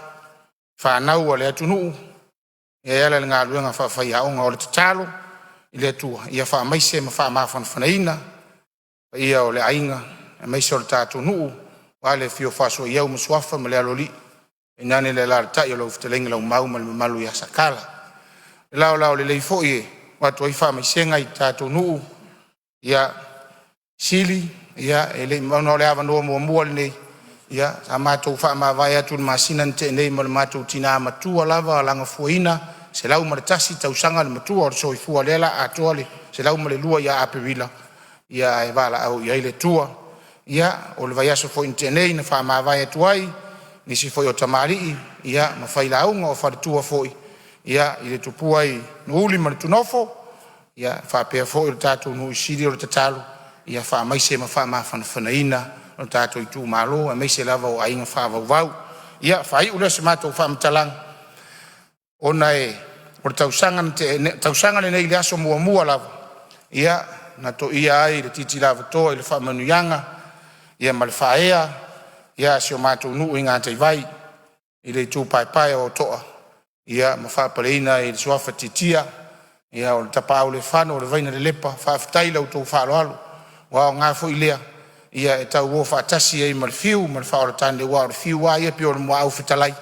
fanau a le atunuu e ala i le galuega faafaiaoga. O le tatalo i le Atua ia faamaise ma faamafanafanaina le paia o le aiga aemaise o le tatou nuu aua le afio o Faasoaiau ma Suafa ma le Aloalii, tainane le alaalatai o lau fetalaiga Leaumau ma le mamalu ia Sakala. Le laolao lelei foi e avatu ai faamaisega i le tatou nuu ia Sili, ia e le i ona o le avanoa muamua lenei, ia sa matou faamavae atu i le masina na tea nei ma le matou tina matua lava Lagafuaina 101 tausaga le matua o le soifua, lea o le a atoa le 102 ia Aperila, ae valaau i ai le Atua. Ia o le vaiaso foi na tea nei na faamavae atu ai nisi foi o tamalii ma failauga, o faletua foi i le tupua i Nuuuli ma Tunuonofo, ia faapea foi le tatou nuu i Sili. O le tatalo ia faamaise ma faamafanafanaina lo tatou itumalo aemaise lava o aiga faavauvau. Ia faaiu lea o se matou faamatalaga ona o le tausaga na tea nei, tausaga lenei i le aso muamua lava na toia ai le titi lavatoa i le faamanuiaga ia ma le faaea ia a si o matou nuu i Gataivai i le itu paepae o To'a ia ma faapaleina i le suafa Tiatia ia o le Tapaaulefano o le Vainalelepa. Faafetai i la outou faaaloalo ua aoga foi lea e tauo faatasi ai ma le fiu ma le faaola tane aua o le fiu a ia e pei o le muaau fetalai,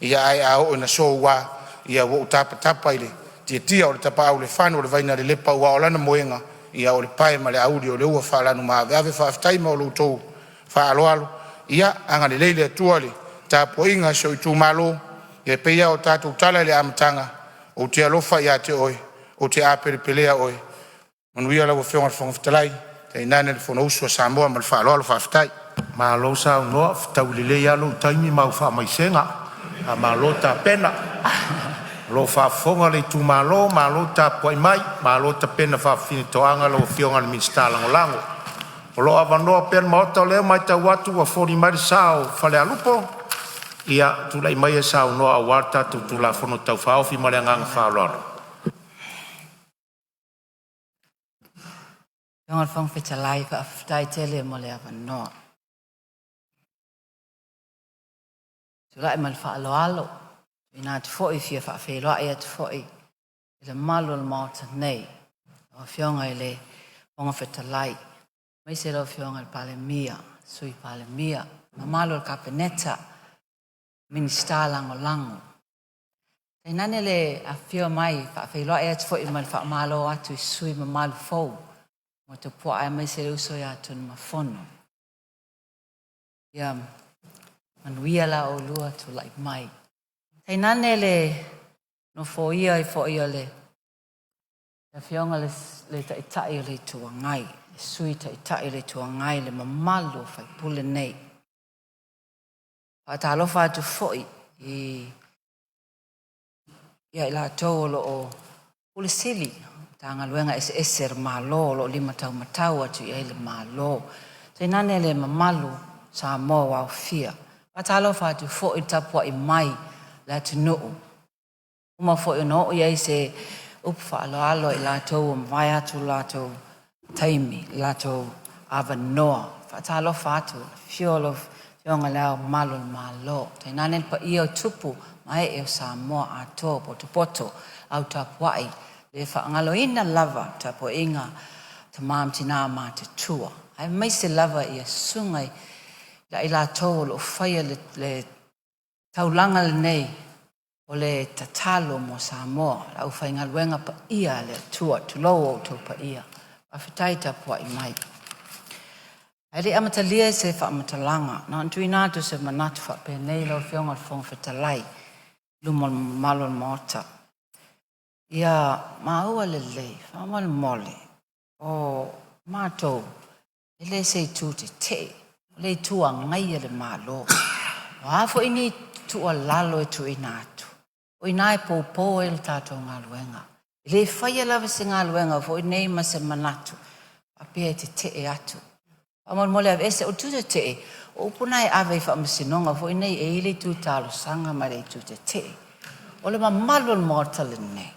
ae a oo ina soua ia ua ou tapatapa i le tiatia o le tapaaulefano o le Vainalelepa aua o lana moega ia o le pae ma le auli o le ua faalanumaaveave. Faafetai mo lo outou faaaloalo, ia agalelei le Atua i le tapuaiga a si ou itumalo. E pei lava ona tatou tatala i le amataga, ou te alofa ia te oe, ou te apelepelea oe. Manuia lau Afioga i le Fofoga Fetalai, tainane le fonousu a Samoa. Ma le faaaloalo faafetai. Malo saunoa, fetaui lelei a lou taimi ma au faamaisega. Faamalo tapena, o lo o faafofoga le itumalo, malo tapuai mai, malo tapena faafafine toaga lau Afioga i le Minisita Lagolago. O lo o avanoa pea le Maota o lea ua matau atu ua foli mai le sa o Falealupo. Ia tulai maia e saunoa aua le tatou Tulafono Tau Faaofi ma le agaga faaaloalo. Lau Afioga i le Fofoga Fetalai, faafetai tele mo le avanoa. Ou te tulai ma le faaaloalo e tuuina atu foi e fia faafeiloai atu foi i le mamalu o le Maota nei, lau Afioga i le Fofoga Fetalai, aemaise lau Afioga i le Palemia, Sui Palemia, le mamalu o le Kapeneta, Minisita Lagolago. Tainane le afifio mai e faafeiloai atu foi ma le faamalo atu i sui usufono mamalu fou ua topuaa, aemaise le uso ia Tunumafono. Ia manuia la oulua tulai mai. Tainane le nofoia ai foi o le Afioga i le Taitai o le Itu Agai, le Sui Taitai o le Itu Agai, le mamalu o sui usufono nei. Faatalofa atu foi ia i latou o lo o Ofisa Sili o Matagaluega eseese a le Malo o lo o limataumatau atu i ai le Malo, tainane le mamalu o Samoa ua aofia. Faatalofa atu foi i le tapuai mai a le atunuu, ua uma foi ona oo i ai se upu faaaloalo a i latou ua mavae atu lo latou taimi, lo latou avanoa. Faatalofa atu i le afio o lau Afioga i Le Ao Mamalu o le Malo, tainane le paia o tupu ma ee o Samoa atoa, potopoto, au tapuai, le faagaloina lava le tapuaiga a tama ma tina matutua, aemaise lava ia susuga ia i latou o lo o faia le taulaga lenei o le tatalo mo Samoa, le aufaigaluega paia a le Atua. Tulou outou paia, faafetai tapuai mai. Ae le i amatalia se faamatalaga, na ona tuuina atu o se manatu faapenei lau Afioga i le Fofoga Fetalai i luma o le mamalu o le Maota. Ia maua lelei, faamolemole, o matou e le se itu tetee, o le itu agai a le Malo. O a foi ni tuualalo e tuuina atu, o i ina e poupou ai le tatou galuega. E le faia lava se galuega foi nei ma se manatu faapea e tetee atu. Faamolemole aveese, o le itu tetee, o upu na e ave i faamasinoga foi nei e i ai le itu talosaga ma le itu tetee. O le mamalu o le Maota lenei,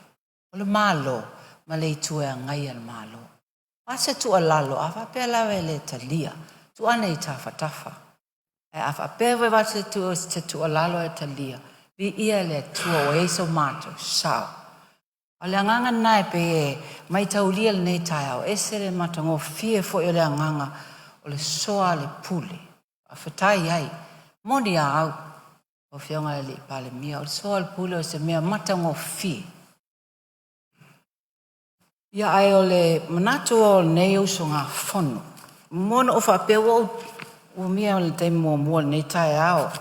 o le Malo ma le itu e agaia le Malo. O le a se tuualalo, a faapea lava e le talia, tuu ane i tafatafa. Ae a faapea foi e avatu se tuualalo ae talia, viia le Atua ua i ai so matou sao. O le agaga lena e pei e maitaulia i lenei taeao, e ese le matagofie foi o le agaga o le soaolepule. Faafetai ai. E moni a au lau Afioga i le Palemia, o le soaolepule o se mea matagofie. Ia ae o le manatu o lenei usugafono, e muamua ona ou faapea ua ou umia i le taimi muamua i lenei taeao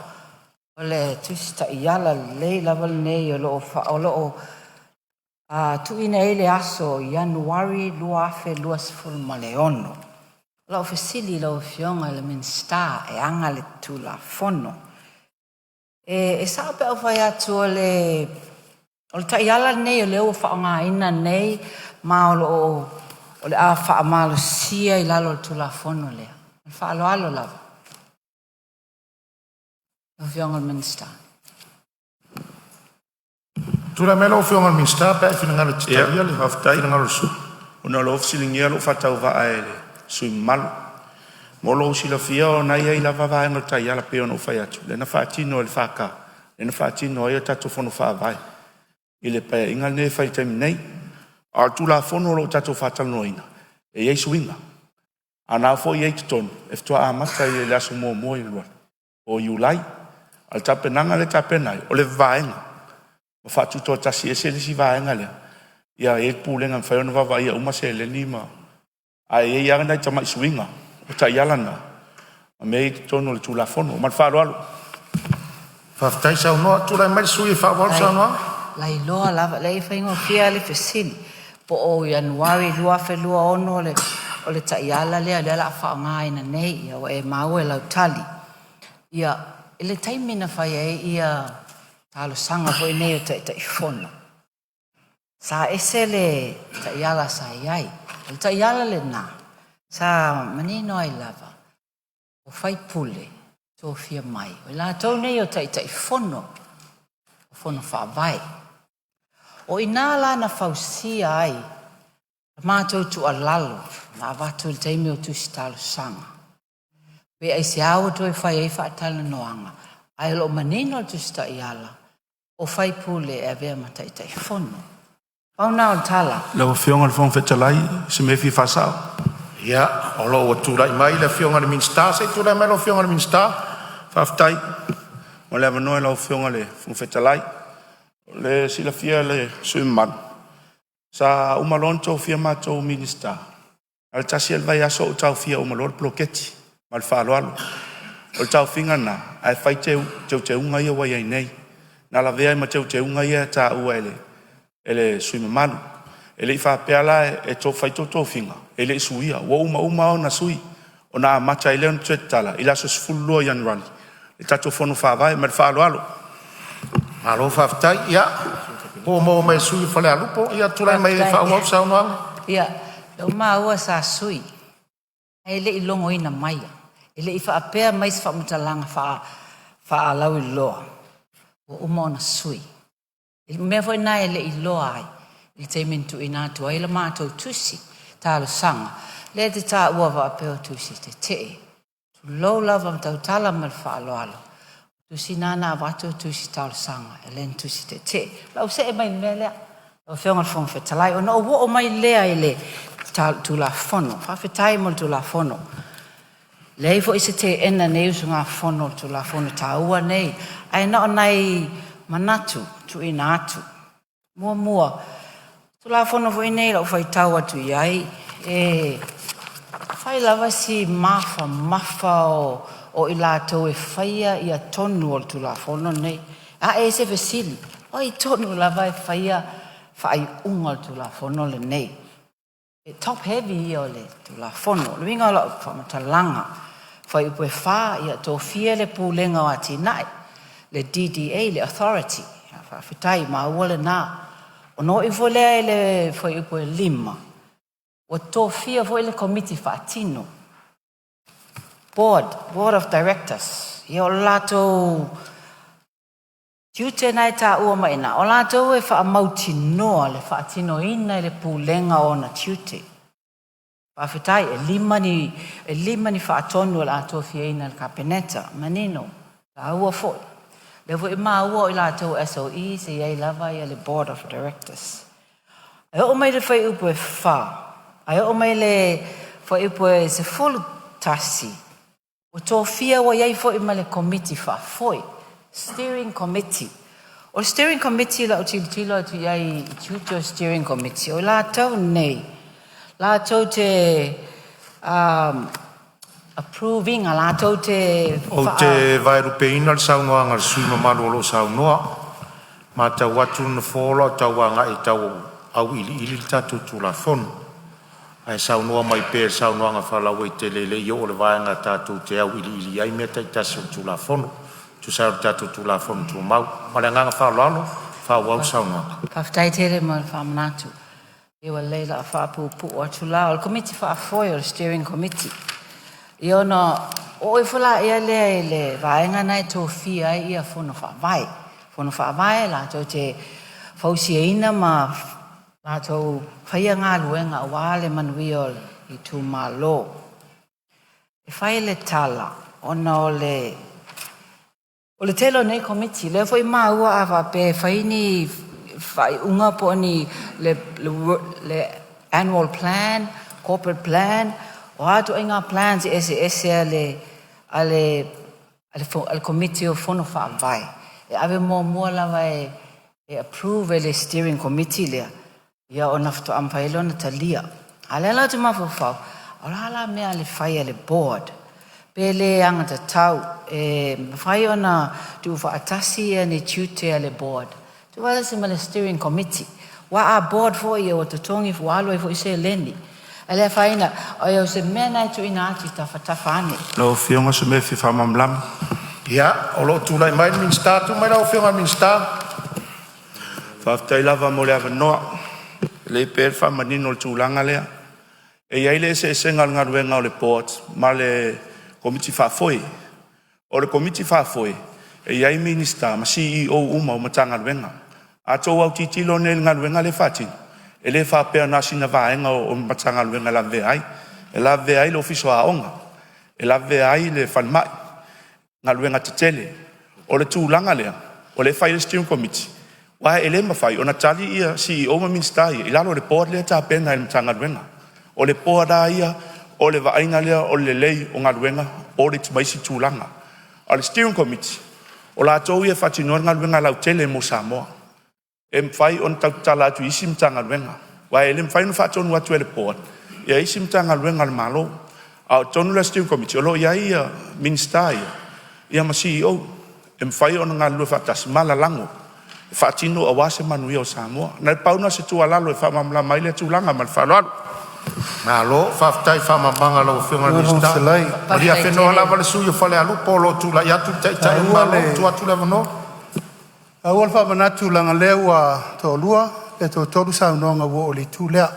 o le Tusi Taiala lelei lava lenei o lo o tuuina i ai le aso Ianuari 2026. O lau fesili i lau Afioga i le Minisita e ana le Tulafono, e sao pe a ou fai atu o le taiala lenei o lea ua faaaogaina nei ma o le a faamalosia i lalo o le Tulafono lea? Ma le faaaloalo lava. Lau Afioga i le Minisita. Tulai mai lau Afioga i le Minisita pe a e finagalo e te talia le Faafetai. finagalo o le sui usufono. Ona o lea ua fesiligia lou faatauvaa e le sui usufono mamalu. Mo lou silafia o na e i ai lava vaega o le taiala pei ona ou fai atu, lea na faatino e le FK, lea na faatino ai a tatou Fono Faavae i le Paeaiga lenei e fai i le taimi nei. A o le Tulafono o lo o tatou faatalanoaina, e i ai suiga, a o lena foi e i ai i totonu, e faatoa amata i le aso 1 o Iulai. A o le tapenaga lea e tapena ai, o le vaega ua faatutoatasi ese le isi vaega lea, ia i ai le pulega e mafai ona vaavaaia uma seleni ma… Ae i ai lava nai tamai suiga o taiala na ma mea ia e i totonu o le Tulafono. Ma le faaaloalo. Faafetai saunoa, tulai mai le sui usufono e faaauau le saunoaga. Lailoa lava, leai e faigofie lava le fesili, po o Ianuari 2026 o le taiala lea o le a faaaogaina nei, ia ua e maua i lau tali. Ia, i le taimi na fai ai ia talosaga foi nei o Taitaifono, sa ese le taiala sa i ai. O le taiala lena sa manino ai lava o faipule tofia mai, o i latou nei o Taitaifono o Fono Faavae. O i ina la na fausia ai le matou tuualalo na avatu i le taimi o tusi talosaga, pe aisea ua toe fai ai faatalanoaga ae o lo o manino le Tusi Taiala o faipule e avea ma Taitaifono. Pau lena o le tala. Lau Afioga i le Fofoga Fetalai, o se mea e fia faasao. Ia, o lo o ua tulai mai le Afioga i le Minisita. Se i tulai mai lau Afioga i le Minisita. Faafetai mo le avanoa i lau Afioga i le Fofoga Fetalai. Mo le silafia e le sui usufono mamalu, sa uma loa ona tofia matou o Minisita, na o le tasi lava le vaiaso ou taofia uma loa le poloketi. Ma le faaaloalo. O le taofiga lena ae fai teuteuga ia ua i ai nei, na lavea ai ma teuteuga ia e taua e le sui usufono mamalu. E le i faapea la e fai tou tofiga e le i suia, ua uma uma ona sui, ona amata ai lea ona toe tatala i le aso 12 o Ianuari le tatou Fono Faavae. Ma le faaaloalo. Malo faafetai. Ia, po ua maua mai e le sui usufono mo Falealupo. Ia tulai mai e faaauau le saunoaga. Ia, ua maua sa sui ae le i logoina maia, e le i faapea mai se faamatalaga faalauiloa ua uma ona sui. O le mea foi lena e le i iloa ai i le taimi na tuuina atu ai le matou tusi talosaga lea e te taua faapea o tusi tetee. Tulou lava, e tautala ma le faaaloalo, o tusi na na avatu o tusi talosaga e le o ni tusi tetee. O le a ou see mai i le mea lea. Lau Afioga i le Fofoga Fetalai, ona ou oo mai lea i le Tulafono. Faafetai mo le Tulafono. E leai foi se teena e lenei usugafono i le Tulafono taua lenei, ae na o nai manatu e tuuina atu. Muamua, o le Tulafono foi lenei i lau faitau atu i ai, e fai lava si mafamafa o i latou e faia tonu o le Tulafono lenei. Ae ai se fesili, o ai tonu lava e faia faaiuga o le Tulafono lenei? E top heavy ia o le Tulafono. O le uiga o lau faamatalaga, fuaiupu e 4 ia tofia le Pulega o Atinae, le DDA le Authority. Faafetai maua lena. Ona oo ifo lea i le fuaiupu e 5, ua tofia foi le Komiti Faatino, Board of Directors. Ia o le latou tiute lena e taua mai i ina, o latou e faamautinoa le faatinoina e le Pulega o ona tiute. Faafetai, e 5 ni faatonu o le a tofiaina e le Kapeneta, manino, taua foi. O lea foi e maua o i latou o SOEs e i ai lava le Board of Directors. E oo mai i le fuaiupu e 4, ae oo mai i le fuaiupu e 11, ua tofia ua i ai foi ma le Komiti Faafoe, Steering Committee. O le Steering Committee i lau tilotilo atu i ai i tiute o le Steering Committee, o i latou nei latou te approve ina, latou te Ou te vaelupeina le saunoaga a le sui usufono mamalu o lo o saunoa, e matau atu le Nofoa o lo o tau agai e tau auiliili le tatou Tulafono. Ae saunoa mai pea i le saunoaga faalauaitele e le i oo i le vaega tatou te auiliili ai mea taitasi o le Tulafono e tusa ai o le tatou Tulafono Tumau. Ma le agaga faaaloalo, faaauau le saunoaga. Faafetai tele mo le faamanatu. Ua lelei o le a faapuupuu atu la. O le Komiti Faafoe o le Steering Committee. Ia ona oo ifo lea i le vaega lena e tofia ai Fono Faavae. Fono Faavae latou te fausiaina ma latou faia galuega aua le manuia o itumalo. E fai le tala ona o le tele o nei Komiti, lea foi maua a faapea e fai ni faaiuga po o ni le annual plan, corporate plan, o a ituaiga plans eseese a le Komiti o Fono Faavae, e ave muamua lava e approve e le steering committee lea, ia ona faatoa mafai lea ona talia. A o lea la ou te mafaufau, o le a la mea e fai a le board? Pe le alagatatau e mafai ona tuufaatasi ni tiute o le board tuufaatasi ma le steering committee. Aua a board foi ia ua totogi ua alu ai foi seleni. Ae le afaina o se mea lena e tuuina atu i tafatafa ane. Lau Afioga o se mea e fia faamalamalama. Ia, o lo o tulai mai le Minisita. Tulai mai lau Afioga i le Minisita. Faafetai lava mo le avanoa. E lelei pea le faamanino o le tulaga lea. E i ai le eseesega o le galuega a le Board ma le Komiti Faafoe. O le Komiti Faafoe e i ai Minisita ma CEOs uma o Matagaluega. A outou autitilo nei i le galuega lea e faatino, e le faapea na o sina vaega o le Matagaluega e lavevea ai, e lavevea ai le Ofisa o Aoga, e lavevea ai le Falemai, galuega tetele. O le tulaga lea o lea e fai ai le steering committee, aua e le mafai ona tali ia CEO ma Minisita ia i lalo o le board lea e tapena e le Matagaluega. O le board lava ia o le vaaiga lea o le lelei o galuega, audit ma isi tulaga. A o le steering committee, o latou ia e faatinoina le galuega lautele mo Samoa. E mafai ona tau tatala atu i isi Matagaluega, aua e le mafai ona faatonu atu e le board ia isi Matagaluega a le Malo. A o totonu la o le steering committee o lo o i ai Minisita ia ma CEO e mafai ona galulue faatasi ma lalago e faatino aua se manuia o Samoa. Na o le pau lena o se tuualalo e faamalamalama ai lea tulaga. Ma le faaaloalo. Malo faafetai i le faamalamalamaga a lau Afioga i le Minisita. Malie afenoa lava le sui usufono mo Falealupo o lo o tulai atu le Taitai o le Malo. Tuu atu le avanoa. E taua le faamanatu leaga o lea ua toalua pe toatolu saunoaga ua oo i le itu lea.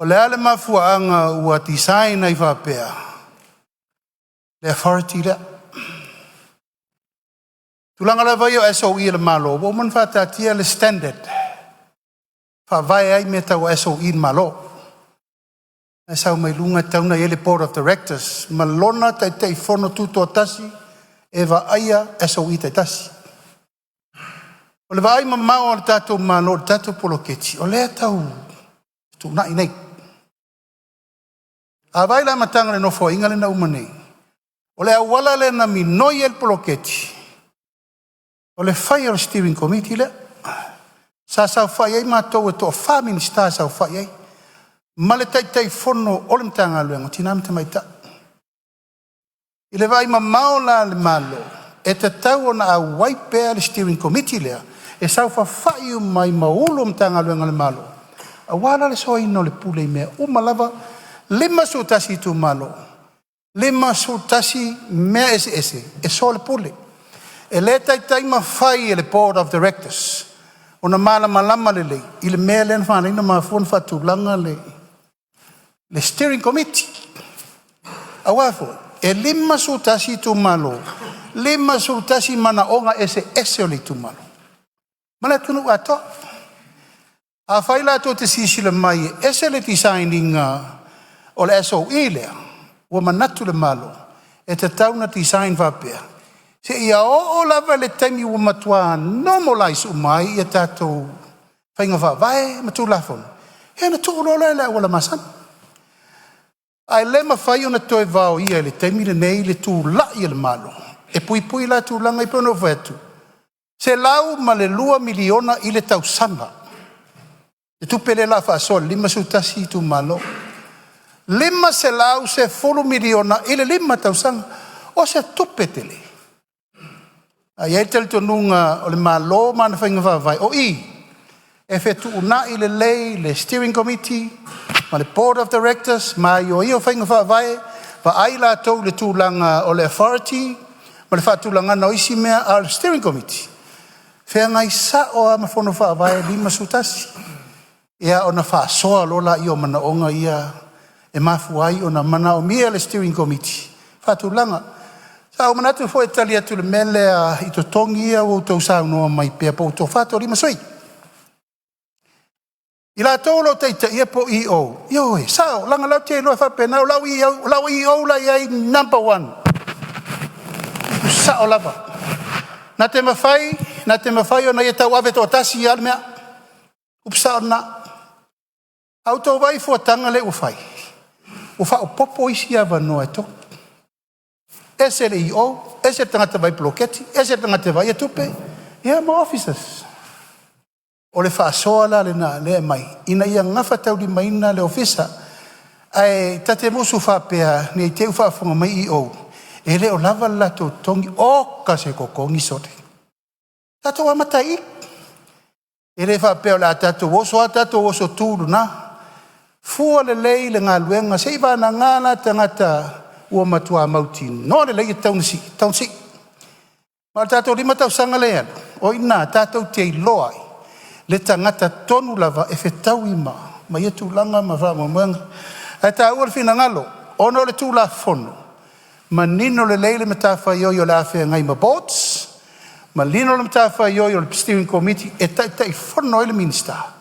O le a le mafuaaga ua design ai faapea le authority lea? O tulaga lava ia o SOE a le Malo, ua uma ona faataatia le standard e faavae ai mea tau SOE a le Malo. Na e sau mai luga e tatau ona i ai le Board of Directors ma lona Taitaifono tutoatasi e vaaia SOE taitasi. O le vaai mamao a le tatou Malo i le tatou poloketi, o lea e tau fetuunai nei. A vaai i le amataga o le Nofoaiga lea na uma nei, o le auala lea na minoi ai le poloketi, o le fai o le steering committee lea. Sa saofai ai matou e toa-fa Minisita e saofai ai, ma le Taitaifono o le Matagaluega o Tina ma Tamaitai. I le vaai mamao la a le Malo, e tatau ona auai pea le steering committee lea e saofafai uma ai ma Ofisa Sili o Matagaluega a le Malo, aua la le soaina o le pule i mea uma lava, 51 itumalo, 51 mea eseese e soalepule. E le taitai mafai e le Board of Directors ona malamalama lelei i le mea lea na ala ai ona mafua ona faatulaga le steering committee. Aua foi e 51 itumalo, 51 manaoga eseese o le itumalo ma le atunuu atoa. Afai la tou te silasila mai e ese le design ina o le SOE lea, ua manatu le Malo e tatau ona design faapea, seia oo lava i le taimi ua matua normalize uma ai tatou faiga faavae ma Tulafono, ia ona tuu loa lea i le auala masani. Ae le mafai ona toe vaoia i le taimi lenei le tulai o le Malo e puipui la tulaga ia pei ona ou fai atu, e $102 miliona i le tausaga le tupe lea o le a faasoa i le 51 itumalo. $510 miliona i le 5 tausaga. O se tupe tele. Ae i ai le talitonuga o le Malo ma ana faiga faavae, o i e fetuunai lelei le steering committee ma le Board of Directors ma aioio faiga faavae, vaai latou i le tulaga o le authority ma le faatulagaga o isi mea, a o le steering committee, e feagai sao lava ma Fono Faavae e 51. Ia ona faasoa loa lea o manaoga ia e mafua ai ona manaomia le steering committee e faatulaga. Sa ou manatu foi e tali atu i le mea lea i totogi ia ua outou saunoa mai pea po ua toafa toalima sui usufono. I latou o lo o taitaia po o EO, ioe, sao, leaga o la ou te iloa e faapena, o lau EO la e i ai number one, sao lava. Na te mafai, na te mafai ona ia tauave toatasi lava le mea, upu sao lena. A outou vaai i fuataga lea ua fai, ua faaopoopo isi avanoa e 3, ese le EO, ese le tagata vaai poloketi, ese le tagata e vaaia tupe, ia ma officers. O le faasoa la lena lea e aumai ina ia gafataulimaina le ofisa. Ae ta te musu faapea ne i te i ua faafofoga mai EO, e le o lava le latou totogi. Oka se totogi sole, tatou amata ai i i. E le faapea o le a tatou oso a tatou oso tu i luna, fua lelei le galuega seiavagana la tagata ua matua mautinoa lelei e tatau ona sii, e tatau ona sii. Ma o le tatou 5 tausaga lea e alu, o i ina tatou te iloa ai le tagata tonu lava e fetaui ma ia tulaga ma faamoemoega. Ae taua le finagalo ona o le Tulafono, manino lelei le matafaioi o le a feagai ma boards, manino le matafaioi o le steering committee e taitaifono ai le Minisita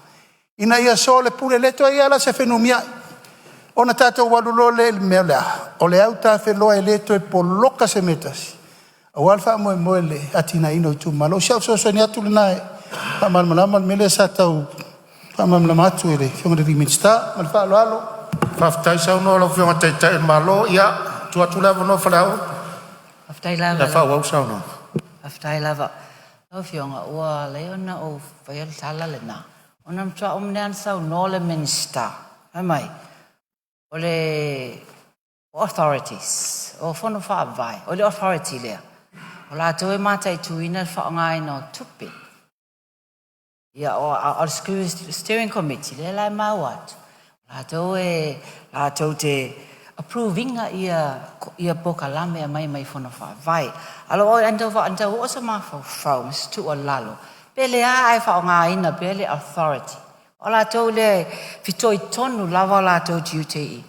ina ia soalepule. E le toe i ai lava la se fenumiai ona tatou alu loa lea i le mea o le a? O le autafeloa e le toe poloka se mea e tasi aua le faamoemoe i le atinaeina o itumalo. O si au fesoasoani atu lena e faamalamalama le mea lea sa tau faamalamalama atu e le Afioga i le Minisita. Ma le faaaloalo. Faafetai saunoa i lau Afioga i le Taitai o le Malo. Ia, tuu atu le avanoa Featheai Faafetai e lava. faaauau le saunoaga. Faafetai lava. Lau Afioga, ua ala ai ona ou faia le tala lena, ona na matua uma nei lava ona saunoa le Minisita, fai mai, o le authorities, o fono faavae, o le authority lea, o latou e mataituina le faaaogaina o tupe. Ia, o le steering committee, lea la e maua atu, latou e latou te approve ina ia polokalame e aumai mai fono faavae. A o tau oo se mafaufau ma se tuualalo, pe le ae faaaogaina pea le authority. O latou lea e fitoitonu lava o latou tiute i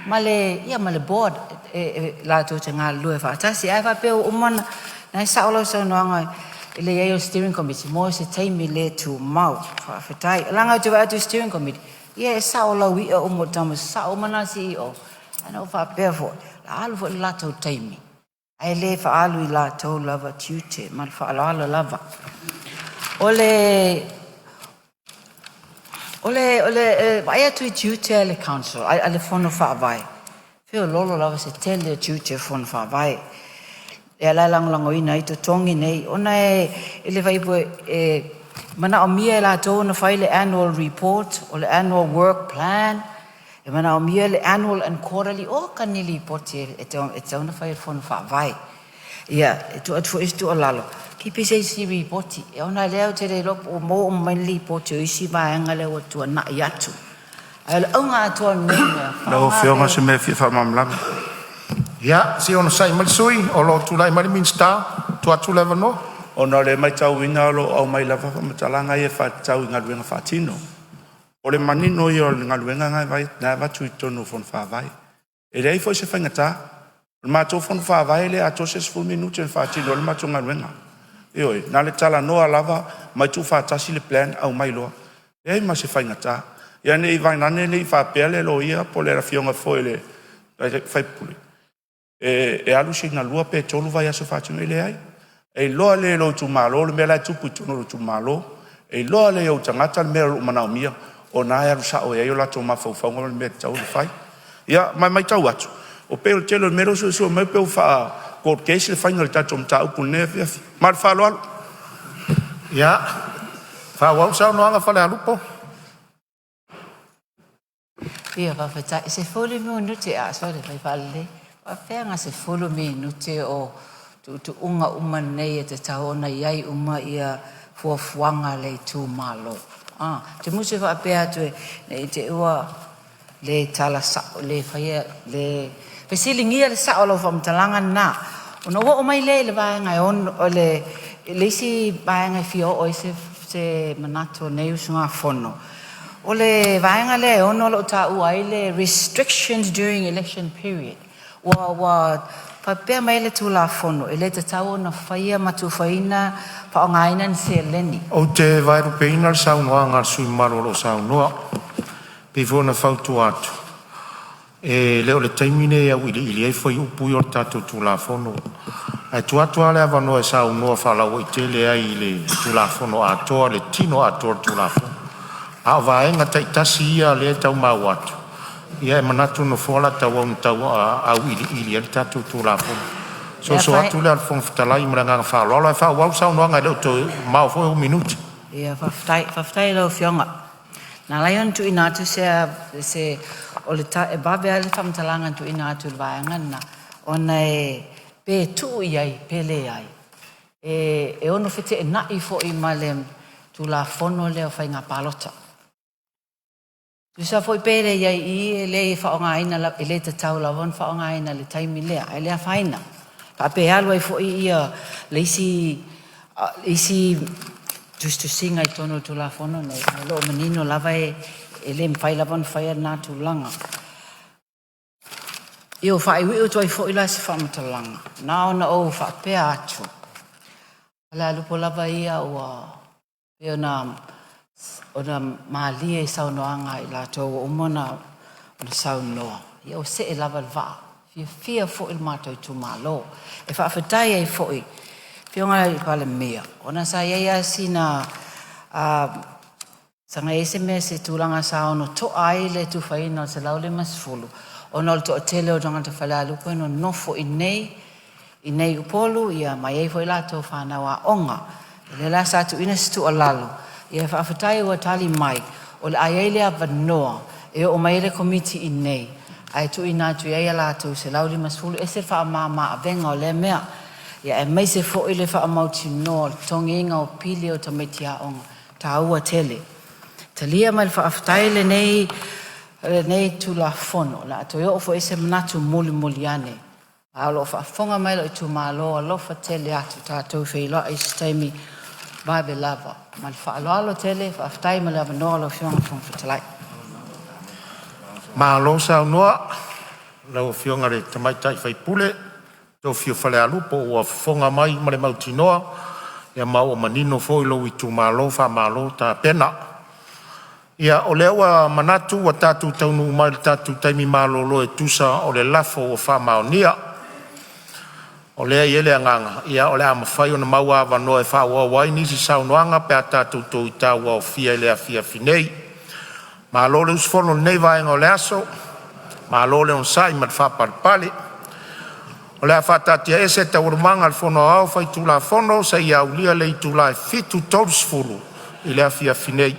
ma le, ia ma le board e latou te galulue faatasi. Ae faapea ua uma ona na e sao lau saunoaga i le i ai o le steering committee mo se taimi le tumau. Faafetai. Leaga ou te vaai atu i le steering committee, ia e sao lauia uma o tama sasao uma na CEO. Ae na ou faapea foi, a alu foi le latou taimi, ae le faaalu i latou lava tiute ma le faaaloalo lava. O le vaai atu i tiute a le council, a le fono faavae, feololo lava se tele o tiute o fono faavae. E ala lagolagoina ai totogi nei, ona e le fai e manaomia e latou ona fai le annual report, o le annual work plan, e manaomia le annual and quarterly, o ka ni lipoti e tatau ona fai e le fono faavae. Ia, e tuu atu foi se tuualalo, kipi se isi ripoti, e ona lea ou te le iloa po o maua uma mai le lipoti o isi vaega lea ua tuanai atu. Ae o le auga atoa o lenei mea, Lau faaaoga Afioga o le se mea e fia faamalamalama. Ia, se i onosai mai le sui usufono o lo o tulai mai le Minisita. Tuu atu le avanoa. Ona o lea e matauina o lo o aumai lava faamatalaga ia e faatatau i galuega faatino. O le manino ia o le galuega lena e avatu i totonu o Fono Faavae. E leai foi se faigata. O le matou Fono Faavae e le atoa se 10 minute na faatino ai le matou galuega. Ioe, na o le talanoa lava ma tuufaatasi le plan aumai loa. E leai ma se faigata. Ia ne i vaeane ne i faapea le loia po o le afioga foi i le sui usufono e alu sina 2 pe 3 vaiaso faatino ai. E leai. E iloa lelei e lou itumalo le mea la e tupu i totonu o lou itumalo, e iloa lelei e ou tagata le mea o lo o manaomia, o lena e alu sao i ai o latou mafaufauga ma le mea e tatau ona fai. Ia ma e matau atu, e pei o le tele o mea lea ua suesue mai pei ua faa-court case le faiga o le tatou mataupu i lenei afiafi. Ma le faaaloalo. Ia, faaauau le saunoaga Falealupo. Ia, faafetai. E 10 minute a sole fai faalelei. Faafefea na 10 minute o tuutuuga uma nei e tatau ona i ai uma ia fuafuaga a le itumalo. Ah, te musu e faapea atu e ne i te ua le tala sao, le faia, le fesiligia le sao o lau faamatalaga lena. Ona ou oo mai lea i le vaega e ono, o le isi vaega e fia oo ai se manatu o lenei usugafono, o le vaega lea e ono o lo o taua ai le restrictions during election period. Ua faapea mai le Tulafono, e le tatau ona faia ma tufaina faaaogaina ni seleni. Ou te vaelupeina le saunoaga a le sui usufono mamalu o lo o saunoa. Pei foi ona fautua atu, e le o le taimi lenei e auiliili ai fuaiupu ia o le tatou Tulafono, ae tuu atu lava le avanoa e saunoa faalauaitele ai i le Tulafono atoa, le tino atoa o le Tulafono. A o vaega taitasi ia lea e tau maua atu, ia e manatu le Nofoa o le a tauau ina auiliili ai le tatou Tulafono. O le soso atu lea a le Fofoga Fetalai ma le agaga faaaloalo, ae faaauau le saunoaga e le o toe mamao foi ou minute. Ia faafetai, faafetai i lau Afioga. Na ala ai ona tuuina atu se o le e vave lava le faamatalaga na tuuina atu i le vaega lena, ona e pe tuu i ai pe leai, e ono feteenai foi ma le Tulafono lea o Faiga Palota. Tusa foi pe le i ai i i, e le faaaogaina e le tatau lava ona faaaogaina i le taimi lea, ae le afaina. Faapea e alu ai foi ia le isi isi tusitusiga i totonu o le Tulafono lenei, o lo o manino lava e le mafai lava ona faia lena tulaga. Ia, ua faaiuiu atu ai foi la se faamatalaga, na ona ou faapea atu, o Falealupo lava ia ua pei ona malie i saunoaga a i latou ua uma ona saunoa, ia ua see lava le vaa. E fiafia foi le matou itumalo. E faafetai ai foi i le Afioga i le Palemia, ona sa i ai lava sina saga i ai se mea se tulaga sa ono toa ai le tufaina o le 150 ona o le toatele o tagata Falealupo e nonofo i inei i Upolu ia ma e i ai foi latou fanau aoga. O lea la sa tuuina se tuualalo, ia faafetai ua tali mai o le a i ai le avanoa e oo mai ai le Komiti i inei ae tuuina atu i ai a latou 150, e ese le faamama avega o lea mea, ia aemaise foi le faamautinoa o le totogiina o pili o tamaiti aoga, e taua tele. Talia ma le faafetai lenei Tulafono o le a toe oo foi i ai se manatu mulimuli ane. A o lo o faafofoga mai lou itumalo, alofa tele atu, tatou feiloai i se taimi vave lava. Ma le faaaloalo tele, faafetai mo le avanoa lau Afioga i le Fofoga Fetalai. Malo saunoa i lau Afioga i le tamaitai sui usufono tofi o Falealupo, ua fofoga mai ma le mautinoa ma ua manino foi lou itumalo, faamalo tapena. Ia o lea ua manatu ua tatou taunuu mai i le tatou taimi malolo e tusa o le lafo ua faamaonia. O lea e i ai le agaga o le a mafai ona maua avanoa e faaauau ai nisi saunoaga pe a tatou toe tauaofia i le afiafi nei. Malo le usufono i lenei vaega o le aso, malo le onosai ma le faapalepale. O le a faataatiaese Taualumaga a le Fono Aoao Faitulafono seia aulia le itula e 7:30 i le afiafi nei.